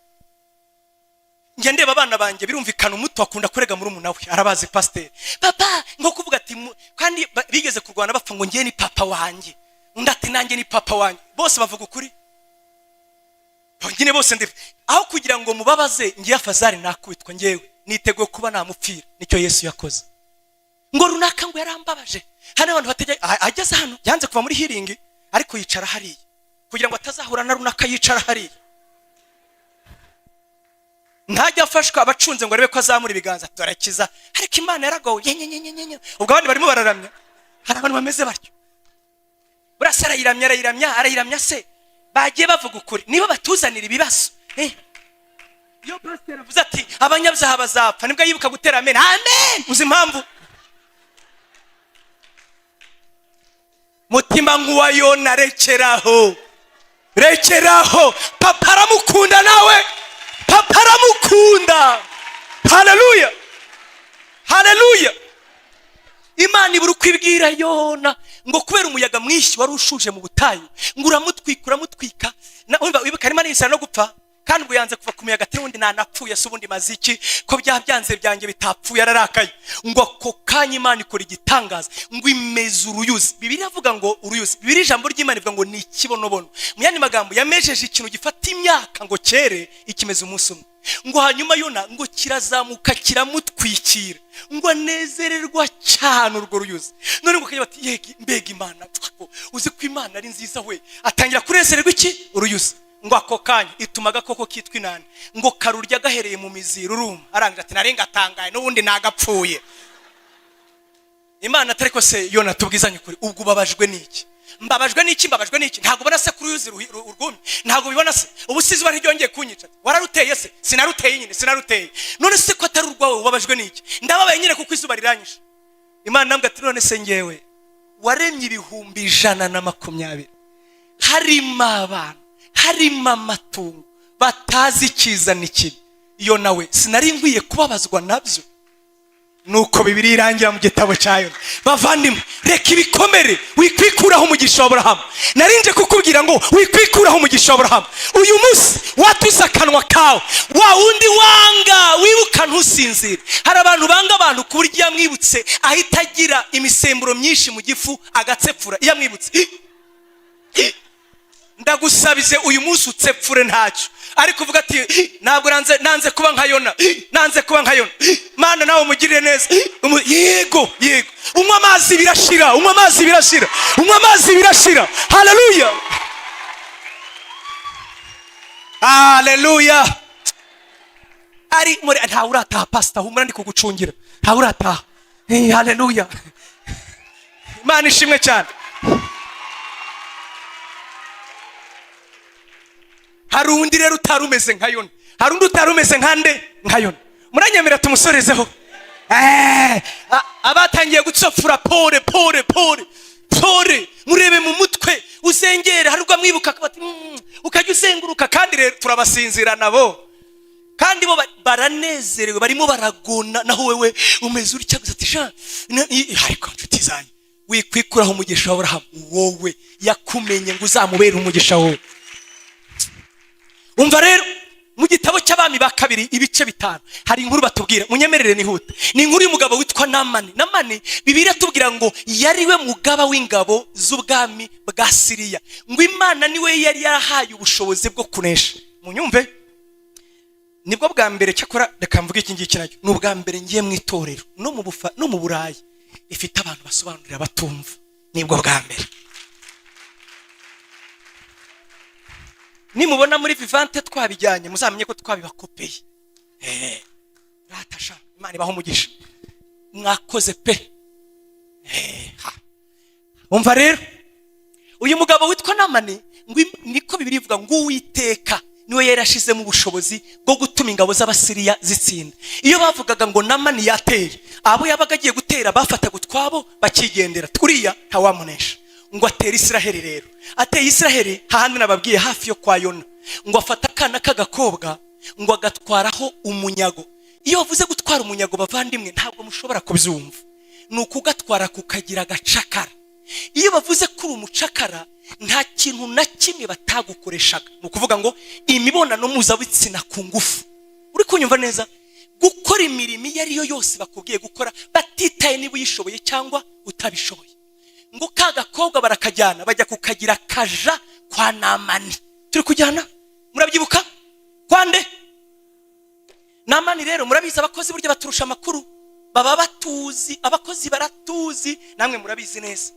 Njya ndeba abana banjye, birumvikana, umuto akunda kurega murumuna we, arabazi pasiteri papa, nko kuvuga ati kandi bigeze kurwana bapfa ngo ngiye ni papa wanjye, undi ati nanjye ni papa wanjye. Bose bavuga ukuri nyine, bose ndi aho kugira ngo mubabaze. Ngiye afazari nakubitwa, ngewe niteguye kuba namupfira. Nicyo Yesu yakoze. Ngo runaka ngo yarambabaje. Hano abantu batajya ageze hano, yanze kuva muri healing, ariko yicara hariya kugira ngo atazahura na runaka. Yicara hariya, ntajya afashwa abacunze ngo arebe ko azamura ibiganza turakiza. Ariko Imana yaragowe nyenyenyenyenye. Ubwo abandi barimo bararamya. Hari abantu bameze batyo. Burasa arayiramya, arayiramya, arayiramya se. Bagiye bavuga ukuri, nibo batuzanira ibibazo. Iyo pasiteri avuze ati abanyabyaha bazapfa, nibwo yibuka gutera amen amen. Uzi impamvu? Mutima nk'uwa Yona, rekeraho, rekeraho. Papa aramukunda, nawe papa aramukunda. Haleluya, haleluya! Imana ibura uko ibwira Yona ngo kubera umuyaga mwinshi wari ushuje mu butayu, ngo uramutwika, uramutwika. Wibuka arimo arisara no gupfa, kandi ubwo yanze kuva ku muyaga, ati ubundi nanapfuye se, ubundi maze iki ko bya byanze byanjye bitapfuye? Ararakaye. Ngo ako kanya Imana ikora igitangaza, ngo imeze uruyuzi. Bibiliya iravuga ngo uruyuzi, Bibiliya, ijambo ry'Imana ivuga ngo ni ikibonobono. Mu yandi magambo, yamejeje ikintu gifata imyaka ngo cyere, ikimeze umunsi umwe. Ngo hanyuma Yona ngo kirazamuka kiramutwikira, ngo anezererwa cyane urwo ruyuzi. None ngo akajya bati: "Yegi, mbega Imana, uzi ko Imana ari nziza we!" Atangira kunezererwa iki? Uruyuzi. Ngo ako kanya ituma agakoko kitwa inani ngo karurya gahereye mu mizi, ruruma. Arangira ati: "Nari ngatangaye, n'ubundi nagapfuye." Imana atari ko se Yona, tubwizanye ukuri, ubwo ubabajwe n'iki? Mbabajwe n'iki? Mbabajwe n'iki? Ntabwo ubona se kuri uruyuzi urwumye? Ntabwo ubibona se? Ubu si izuba ntiryongeye kunyica? Wararuteye se? Sinaruteye nyine, sinaruteye. None se ko atari urwawe, ubabajwe n'iki? Ndababaye nyine kuko izuba riranyishe. Imana nambwe ati: "None se ngewe waremye 120,000, harimo abantu, harimo amatungo, batazi icyiza n'ikibi, iyo nawe sinari nkwiye kubabazwa nabyo?" Nuko Bibiliya irangira mu gitabo cya Yona. Bavandimwe, reka ibikomere, wikwikuraho umugisha wa Aburahamu. Narinje kukubwira ngo wikwikuraho umugisha wa Aburahamu. Uyu munsi watuze akanwa kawe, wa wundi wanga wibuka ntusinzire. Hari abantu banga abantu ku buryo iyo amwibutse ahita agira imisemburo myinshi mu gifu, agatsepfura iyo amwibutse. Ndagusabize, uyu munsi utsepfure ntacyo, ariko uvuga ati: "Ntabwo nanze, nanze kuba nka Yona, nanze kuba nka Yona. Mana, nawe umugirire neza." Yego, yego, unywa amazi birashira, unywa amazi birashira, unywa amazi birashira. Haleluya, haleluya! Ari muri ntawe urataha. Pasita, humura, ndi kugucungira, ntawe urataha. Haleluya, Imana ishimwe cyane. Hari undi rero utari umeze nka Yona, hari undi utari umeze nka nde? Nka Yona. Muranyemera tumusorezeho? Abatangiye gutsafura, pole pole pole pole. Murebe mu mutwe, uzengere. Hari ubwo amwibuka akaba ati, ukajya uzenguruka. Kandi rero turabasinzira nabo, kandi bo baranezerewe, barimo baragona, naho wewe umeze utya gusa, ati sha ariko nshuti zanjye, wikwikuraho umugisha wa Aburahamu. Wowe yakumenye ngo uzamubere umugisha wowe. Umva rero, mu gitabo cy'Abami ba Kabiri ibice 5 hari inkuru batubwira. Munyemerere nihute. Ni inkuru y'umugabo witwa Namani. Namani, Bibiliya itubwira ngo yari we mugaba w'ingabo z'ubwami bwa Siriya, ngo Imana niwe yari yarahaye ubushobozi bwo kunesha. Munyumve, nibwo bwa mbere, cyakora reka mvuge iki ngiki nacyo, ni ubwa mbere ngiye mu itorero no mu Burayi rifite abantu basobanurira batumva. Nibwo bwa mbere. Nimubona muri Vivante twabijyanye, muzamenye ko twabibakopeye. Ratasha, Imana ibaho umugisha, mwakoze pe. Ha. Umva rero, uyu mugabo witwa Namani, ngo niko Bibiliya ivuga, ngo Uwiteka niwe yari yashizemo ubushobozi bwo gutuma ingabo z'Abasiriya zitsinda. Iyo bavugaga ngo Namani yateye, abo yabaga agiye gutera bafataga utwabo bakigendera, turiya ntawamunesha. Ngo atere Isiraheli. Rero ateye Isiraheli hahandi nababwiye hafi yo kwa Yona, ngo afate akana k'agakobwa, ngo agatwaraho umunyago. Iyo bavuze gutwara umunyago, bavandimwe, ntabwo mushobora kubyumva. Ni ukugatwara kukagira agacakara. Iyo bavuze ko uri umucakara, nta kintu na kimwe batagukoreshaga. Ni ukuvuga ngo imibonano mpuzabitsina ku ngufu, uri kunyumva neza, gukora imirimo iyo ari yo yose bakubwiye gukora, batitaye niba uyishoboye cyangwa utabishoboye. Ngo ka gakobwa barakajyana, bajya kukagira kaja kwa Namani. Turi kujyana? Murabyibuka kwande Namani? Rero murabizi, abakozi burya baturusha amakuru, baba batuzi. Abakozi baratuzi, namwe murabizi neza.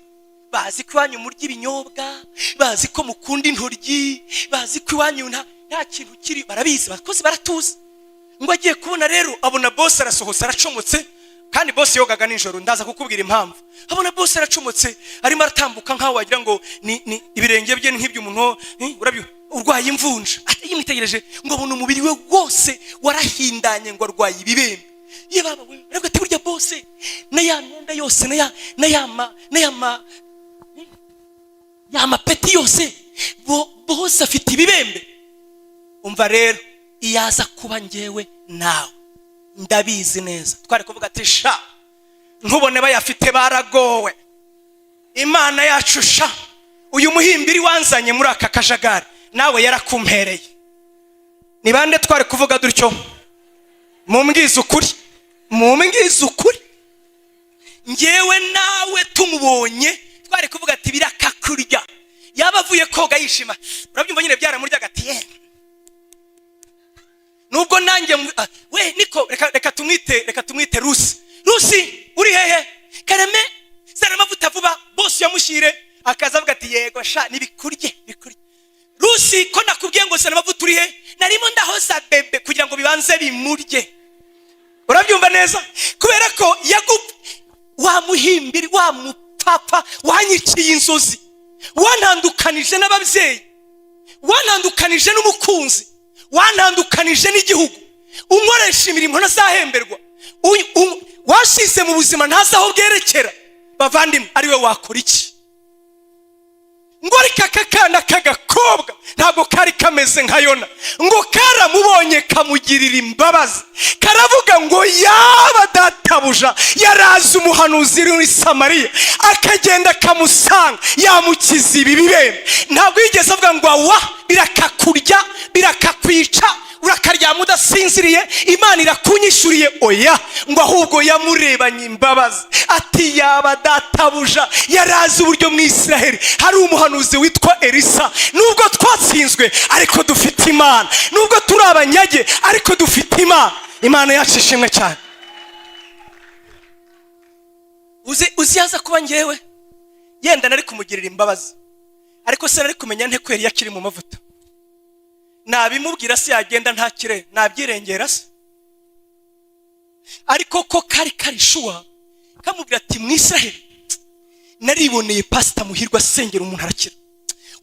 Bazi ko iwanyu murya ibinyobwa, bazi ko mukunda intoryi, bazi ko iwanyu nta kintu kiri. Barabizi, abakozi baratuzi. Ngo agiye kubona rero, abona bosi arasohotse, aracomotse. Kandi bosi yogaga nijoro, ndaza kukubwira impamvu. Abona bosi aracomotse, arimo aratambuka nkaho wagira ngo ni ibirenge bye ni nk'iby'umuntu urwaye imvunja. Ati yimwitegereje, ngo abona umubiri we wose warahindanye, ngo arwaye ibibembe. Ye baba we! Aravuga ati burya bosi na ya myenda yose na ya ya mapeti yose, bose afite ibibembe. Umva rero, iyo aza kuba njyewe nawe, ndabizi neza twari kuvuga ati sha, ntubone bayafite baragowe, Imana yacu sha, uyu muhimbiri wanzanye muri aka kajagari nawe yarakumpereye. Ni bande twari kuvuga dutyo? Mumbwize ukuri, mumbwize ukuri. Njyewe nawe tumubonye twari kuvuga ati birakakurya. Yaba avuye koga yishima, urabyumva nyine, byaramuryaga, ati ye nubwo nanjye we niko reka tumwite Rusi. Rusi, uri hehe? Kareme, zana amavuta vuba. Bose yamushyire, akaza avuga ati yego sha, nibikurye bikurye. Rusi, ko nakubwiye ngo zana amavuta, uri he? Narimo ndahoza bebe kugira ngo bibanze bimurye. Urabyumva neza, kubera ko yagu wa muhimbiri, wa mupapa wanyiciye inzozi, wantandukanije n'ababyeyi, wantandukanije n'umukunzi, wantandukanije n'igihugu, unkoresha imirimo ntazahemberwa, washize mu buzima ntazi aho bwerekera. Bavandimwe, ariwe wakora iki? Ngo ariko aka kana k'agakobwa ntabwo kari kameze nka Yona. Ngo karamubonye, kamugirira imbabazi, karavuga ngo yaba databuja yarazi umuhanuzi uri muri Samariya, akagenda akamusanga, yamukiza ibi bibembe. Ntabwo yigeze avuga ngo awa, birakakurya, birakakwica, urakaryama udasinziriye, Imana irakunyishyuriye. Oya, ngo ahubwo yamurebanye imbabazi, ati yaba databuja yarazi uburyo mu Isiraheli hari umuhanuzi witwa Elisa. Nubwo twatsinzwe ariko dufite Imana, nubwo turi abanyage ariko dufite Imana. Imana yacu ishimwe cyane. Uzi yaza kuba ngewe, yenda nari kumugirira imbabazi, ariko se nari kumenya nte ko yari akiri mu mavuta? Nabimubwira se yagenda ntakire? Nabyirengera se? Ariko ko kari karishuwa, kamubwira ati mu Israheli nariboneye Pasita Muhirwa asengera umuntu arakira.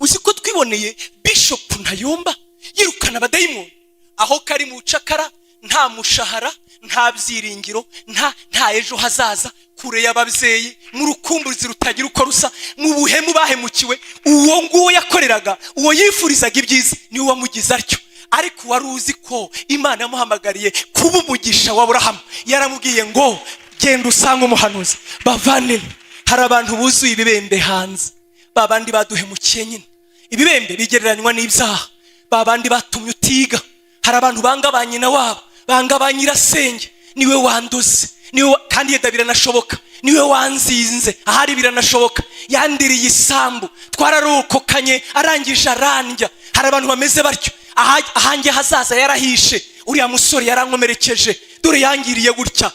Uzi ko twiboneye Bishopu Ntayomba yirukana abadayimoni? Aho kari mu cakara, nta mushahara, Nta byiringiro, nta ejo hazaza, kure y'ababyeyi, mu rukumbuzi rutagira uko rusa, mu buhemu bahemukiwe. Uwo nguwo yakoreraga, uwo yifurizaga ibyiza, niwe wamugize atyo. Ariko wari uzi ko Imana yamuhamagariye kuba umugisha wa Burahamu, yaramubwiye ngo: "Genda usange umuhanuzi." Bavandimwe, hari abantu buzuye ibibembe hanze, ba bandi baduhemukiye nyine. Ibibembe bigereranywa n'ibyaha, ba bandi batumye utiga. Hari abantu banga ba nyina wabo, banga ba nyirasenge. "Niwe wandoze, niwe kandi yenda biranashoboka, niwe wanzinze." Ahari biranashoboka, "Yandiriye isambu, twararokokanye, arangije arandya." Hari abantu bameze batyo. "Ahanjye hazaza yarahishe, uriya musore yarankomerekeje, dore yangiriye gutya,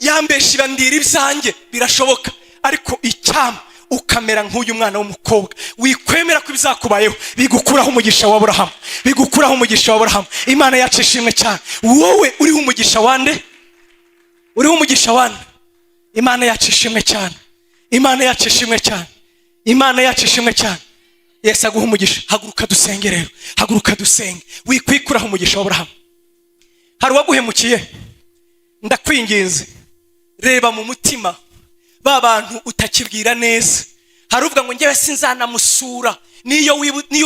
yambesha ibandira ibyanjye." Birashoboka. Ariko icyama ukamera nk'uyu mwana w'umukobwa, wikwemera ko ibizakubayeho bigukuraho umugisha wa Burahamu, bigukuraho umugisha wa Burahamu. Imana yacu ishimwe cyane. Wowe uriho umugisha wande? Uriho umugisha wande? Imana yacu ishimwe cyane. Imana yacu ishimwe cyane. Imana yacu ishimwe cyane. Yesu aguha umugisha. Haguruka dusenge rero, haguruka dusenge. Wikwikuraho umugisha wa Burahamu. Hari uwaguhemukiye? Ndakwinginze, reba mu mutima, ba bantu utakibwira neza. Hari uvuga ngo: "Njyewe sinzanamusura." Niyo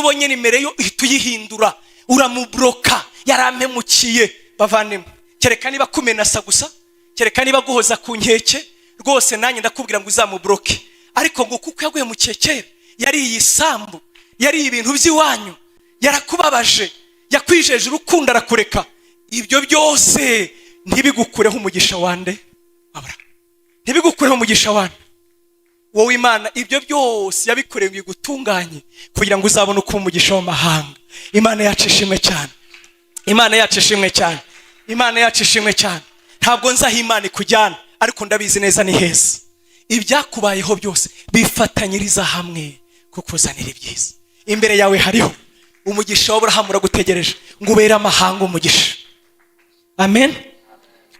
ubonye nimero yo uhita uyihindura, uramublocka, "Yarampemukiye." Bavandimwe, kereka niba kumenasa gusa, kereka niba guhoza ku nkeke rwose, nanjye ndakubwira ngo uzamublocke. Ariko ngo kuko yaguhemukiye kera, yariye isambu, yariye ibintu by'iwanyu, yarakubabaje, yakwijeje urukundo arakureka, ibyo byose ntibigukureho umugisha wande? Aburahamu. Ntibigukureho umugisha wande? Wowe Imana ibyo byose yabikoreye ngo igutunganye, kugira ngo uzabone uko umugisha w'amahanga. Imana yacu ishimwe cyane. Imana yacu ishimwe cyane. Imana yacu ishimwe cyane. Ntabwo nzi aho Imana ikujyana, ariko ndabizi neza ni heza. Ibyakubayeho byose bifatanyiriza hamwe kukuzanira ibyiza. Imbere yawe hariho umugisha w'Aburahamu, uragutegereje ngo ubere amahanga umugisha. Amen.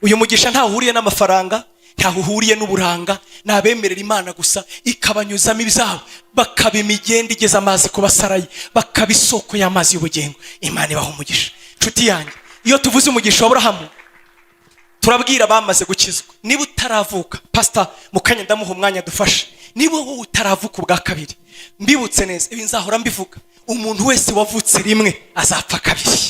Uyu mugisha ntaho uhuriye n'amafaranga, ntaho uhuriye n'uburanga. Ni abemerera Imana gusa ikabanyuzamo ibyabo, bakaba imigende igeze amazi ku basarayi, bakaba isoko y'amazi y'ubugingo. Imana ibaha umugisha. Nshuti yanjye, iyo tuvuze umugisha wa Aburahamu, turabwira abamaze gukizwa. Niba utaravuka, pasita mu kanya ndamuha umwanya dufashe. Niba wowe utaravuka ubwa kabiri, mbibutse neza, ibi nzahora mbivuga: umuntu wese wavutse rimwe azapfa kabiri.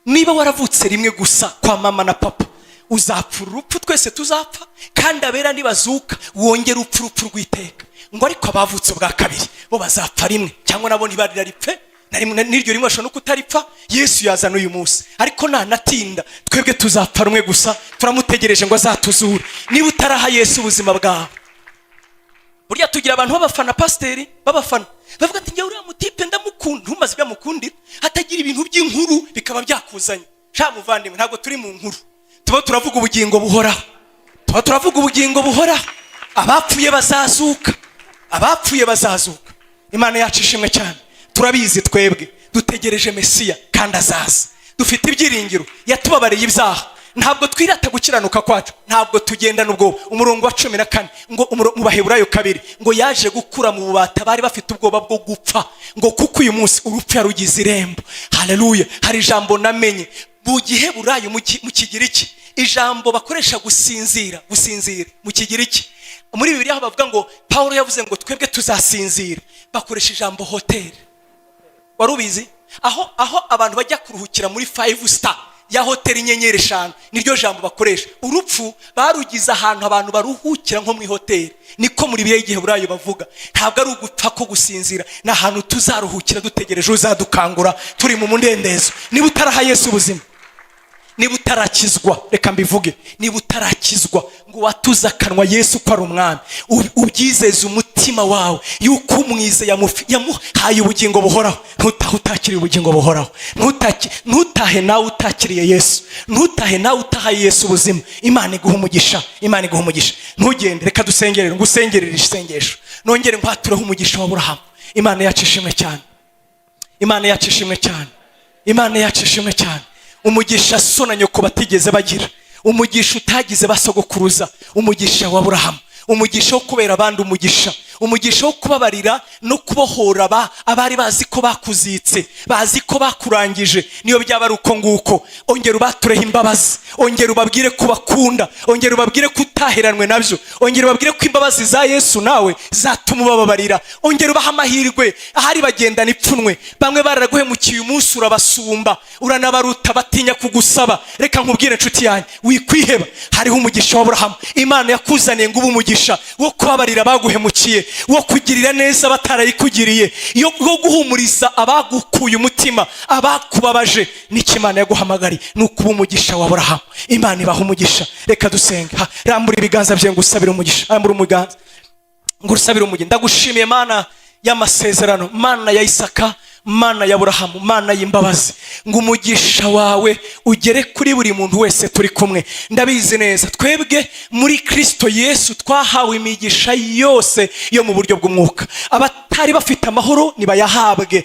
Niba waravutse rimwe gusa kwa mama na papa, uzapfa urupfu twese tuzapfa, kandi abera nibazuka wongere upfa urupfu rw'iteka. Ngo ariko abavutse ubwa kabiri bo bazapfa rimwe, cyangwa nabo ntibariraripfe na rimwe, n'iryo rimwe bashobora no kutaripfa. Yesu yazana uyu munsi, ariko nanatinda twebwe tuzapfa rumwe gusa, turamutegereje ngo azatuzure. Niba utaraha Yesu ubuzima bwawe, burya tugira abantu b'abafana, pasiteri b'abafana, bavuga ati: "Njyewe uriya mutipe ndamukunda." Ntumaze ibyo amukundira, hatagira ibintu by'inkuru bikaba byakuzanye. Sha muvandimwe, ntabwo turi mu nkuru, tuba turavuga ubugingo buhoraho, tuba turavuga ubugingo buhoraho. Abapfuye bazazuka, abapfuye bazazuka. Imana yacu ishimwe cyane. Turabizi, twebwe dutegereje Mesiya kandi azaza, dufite ibyiringiro. Yatubabariye ibyaha. Ntabwo twirata gukiranuka kwacu, ntabwo tugendana ubwoba. Umurongo wa 14 ngo mu Baheburayo 2 ngo yaje gukura mu bubata bari bafite ubwoba bwo gupfa, ngo kuko uyu munsi urupfu yarugize irembo. Haleluya! Hari ijambo namenye mu Giheburayo, mu Kigiriki, ijambo bakoresha gusinzira. Gusinzira mu Kigiriki, muri Bibiliya aho bavuga ngo Pawulo yavuze ngo twebwe tuzasinzira, bakoresha ijambo hoteli. Wari ubizi? Aho abantu bajya kuruhukira muri five star ya hoteli, inyenyeri 5, niryo jambo bakoresha. Urupfu barugize ahantu abantu baruhukira nko mu ihoteli, niko muri bihe Giheburayo bavuga. Ntabwo ari ugupfa ko gusinzira, ni ahantu tuzaruhukira dutegereje uzadukangura, turi mu mundendezo. Niba utaraha Yesu ubuzima, niba utarakizwa, reka mbivuge, niba utarakizwa ngo watuze akanwa Yesu ko ari umwami, ubyizeze umutima wawe yuko umwize yamuhaye ubugingo buhoraho, ntutahe utakiriye ubugingo buhoraho. Ntutahe nawe utakiriye Yesu, ntutahe nawe utahaye Yesu ubuzima. Imana iguha umugisha, Imana iguha umugisha. Ntugende, reka dusengerere, ngo usengerere isengesho, nongere nkwatureho umugisha wa Burahamu. Imana yacu ishimwe cyane. Imana yacu ishimwe cyane. Imana yacu ishimwe cyane. Umugisha so na nyoko batigeze bagira, umugisha utagize basogokuruza, umugisha wa Burahamu, umugisha wo kubera abandi umugisha. Umugisha wo kubabarira no kubohora abari bazi ko bakuzitse, bazi ko bakurangije. Niyo byaba ari uko nguko, ongera ubatureho imbabazi, ongera ubabwire ko ubakunda, ongera ubabwire ko utaheranwe nabyo, ongera ubabwire ko imbabazi za Yesu nawe zatuma ubababarira, ongera ubaha amahirwe. Ahari bagendana ipfunwe, bamwe baraguhemukiye, umunsi urabasumba, uranabaruta, batinya kugusaba. Reka nkubwire, inshuti yanjye, wikwiheba. Hariho umugisha w'Aburahamu Imana yakuzaniye ngo ube umugisha wo kubabarira abaguhemukiye, wo kugirira neza batarayikugiriye, wo guhumuriza abagukuye umutima, abakubabaje. Nicyo Imana yaguhamagariye, ni ukuba umugisha wa Aburahamu. Imana ibaha umugisha. Reka dusenge. Rambura ibiganza bye ngo usabire umugisha. Rambura umuganza ngo usabire umugisha. Ndagushimiye, Mana y'amasezerano, Mana ya Isaka, Mana ya Burahamu, Mana y'imbabazi, ngo umugisha wawe ugere kuri buri muntu wese turi kumwe. Ndabizi neza, twebwe muri Kristo Yesu twahawe imigisha yose yo mu buryo bw'umwuka. Abatari bafite amahoro nibayahabwe,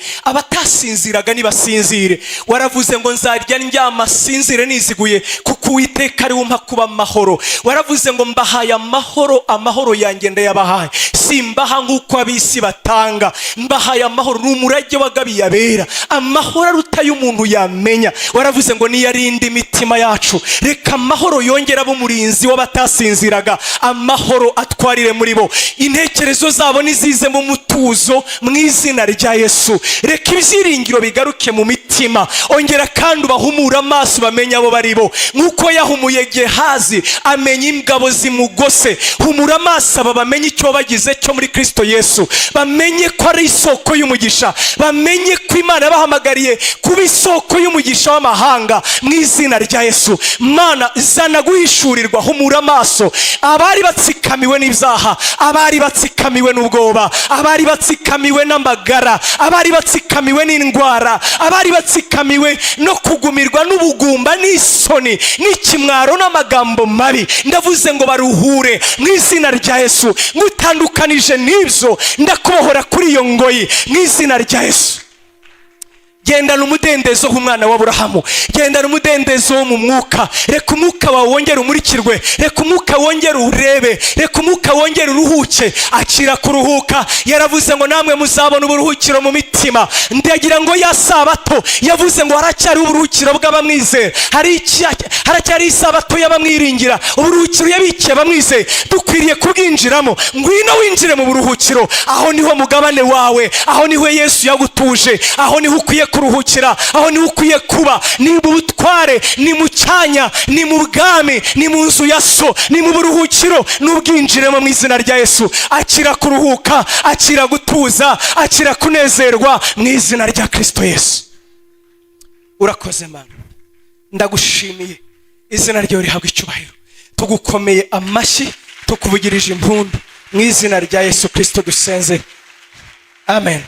abatasinziraga nibasinzire. Waravuze ngo: "Nzarya ndyama sinzire niziguye, kuko Uwiteka ari we umpa kuba amahoro." Waravuze ngo: "Mbahaye amahoro, amahoro yanjye ndayabahaye, simbaha nk'uko ab'isi batanga. Mbahaye amahoro." Ni umurage wagabiye abera, amahoro aruta y'umuntu yamenya. Waravuze ngo niyo arinda imitima yacu. Reka amahoro yongera abe umurinzi w'abatasinziraga, amahoro atwarire muri bo, intekerezo zabo nizizemo umutuzo mu izina rya Yesu. Reka ibyiringiro bigaruke mu mitima. Ongera kandi ubahumure amaso, bamenye abo bari bo, nk'uko yahumuye Gehazi amenya ingabo zimugose. Humura amaso aba, bamenye icyo bagize cyo muri Kristo Yesu, bamenye ko ari isoko y'umugisha, bamenye ko Imana yabahamagariye kuba isoko y'umugisha w'amahanga mu izina rya Yesu. Mana, zana guhishurirwa, humura amaso abari batsikamiwe n'ibyaha, abari batsikamiwe n'ubwoba, abari batsikamiwe n'amagara, abari batsikamiwe n'indwara, abari batsikamiwe no kugumirwa n'ubugumba n'isoni n'ikimwaro n'amagambo mabi. Ndavuze ngo baruhure mu izina rya Yesu. Ngutandukanije n'ibyo, ndakubohora kuri iyo ngoyi mu izina rya Yesu. Gendana umudendezo nk'umwana w'Aburahamu, gendana umudendezo wo mu mwuka. Reka umwuka wawe wongere umurikirwe, reka umwuka wongere urebe, reka umwuka wongere uruhuke. Akira kuruhuka. Yaravuze ngo: "Namwe muzabona uburuhukiro mu mitima." Ndagira ngo ya sabato yavuze ngo haracyariho uburuhukiro bw'abamwizera, haracyari isabato y'abamwiringira, uburuhukiro yabikiye abamwizeye, dukwiriye kubwinjiramo. Ngwino winjire mu buruhukiro. Aho niho mugabane wawe, aho niho Yesu yagutuje, aho niho ukwiye kuruhukira, aho niho ukwiye kuba. Ni mu butware, ni mu cyanya, ni mu bwami, ni mu nzu ya so, ni mu buruhukiro. N'ubwinjiremo mu izina rya Yesu. Akira kuruhuka, akira gutuza, akira kunezerwa mu izina rya Kristo Yesu. Urakoze Mana, ndagushimiye. Izina ryawe rihabwa icyubahiro. Tugukomeye amashyi, tukuvugirije impundu mu izina rya Yesu Kristo dusenze, amen.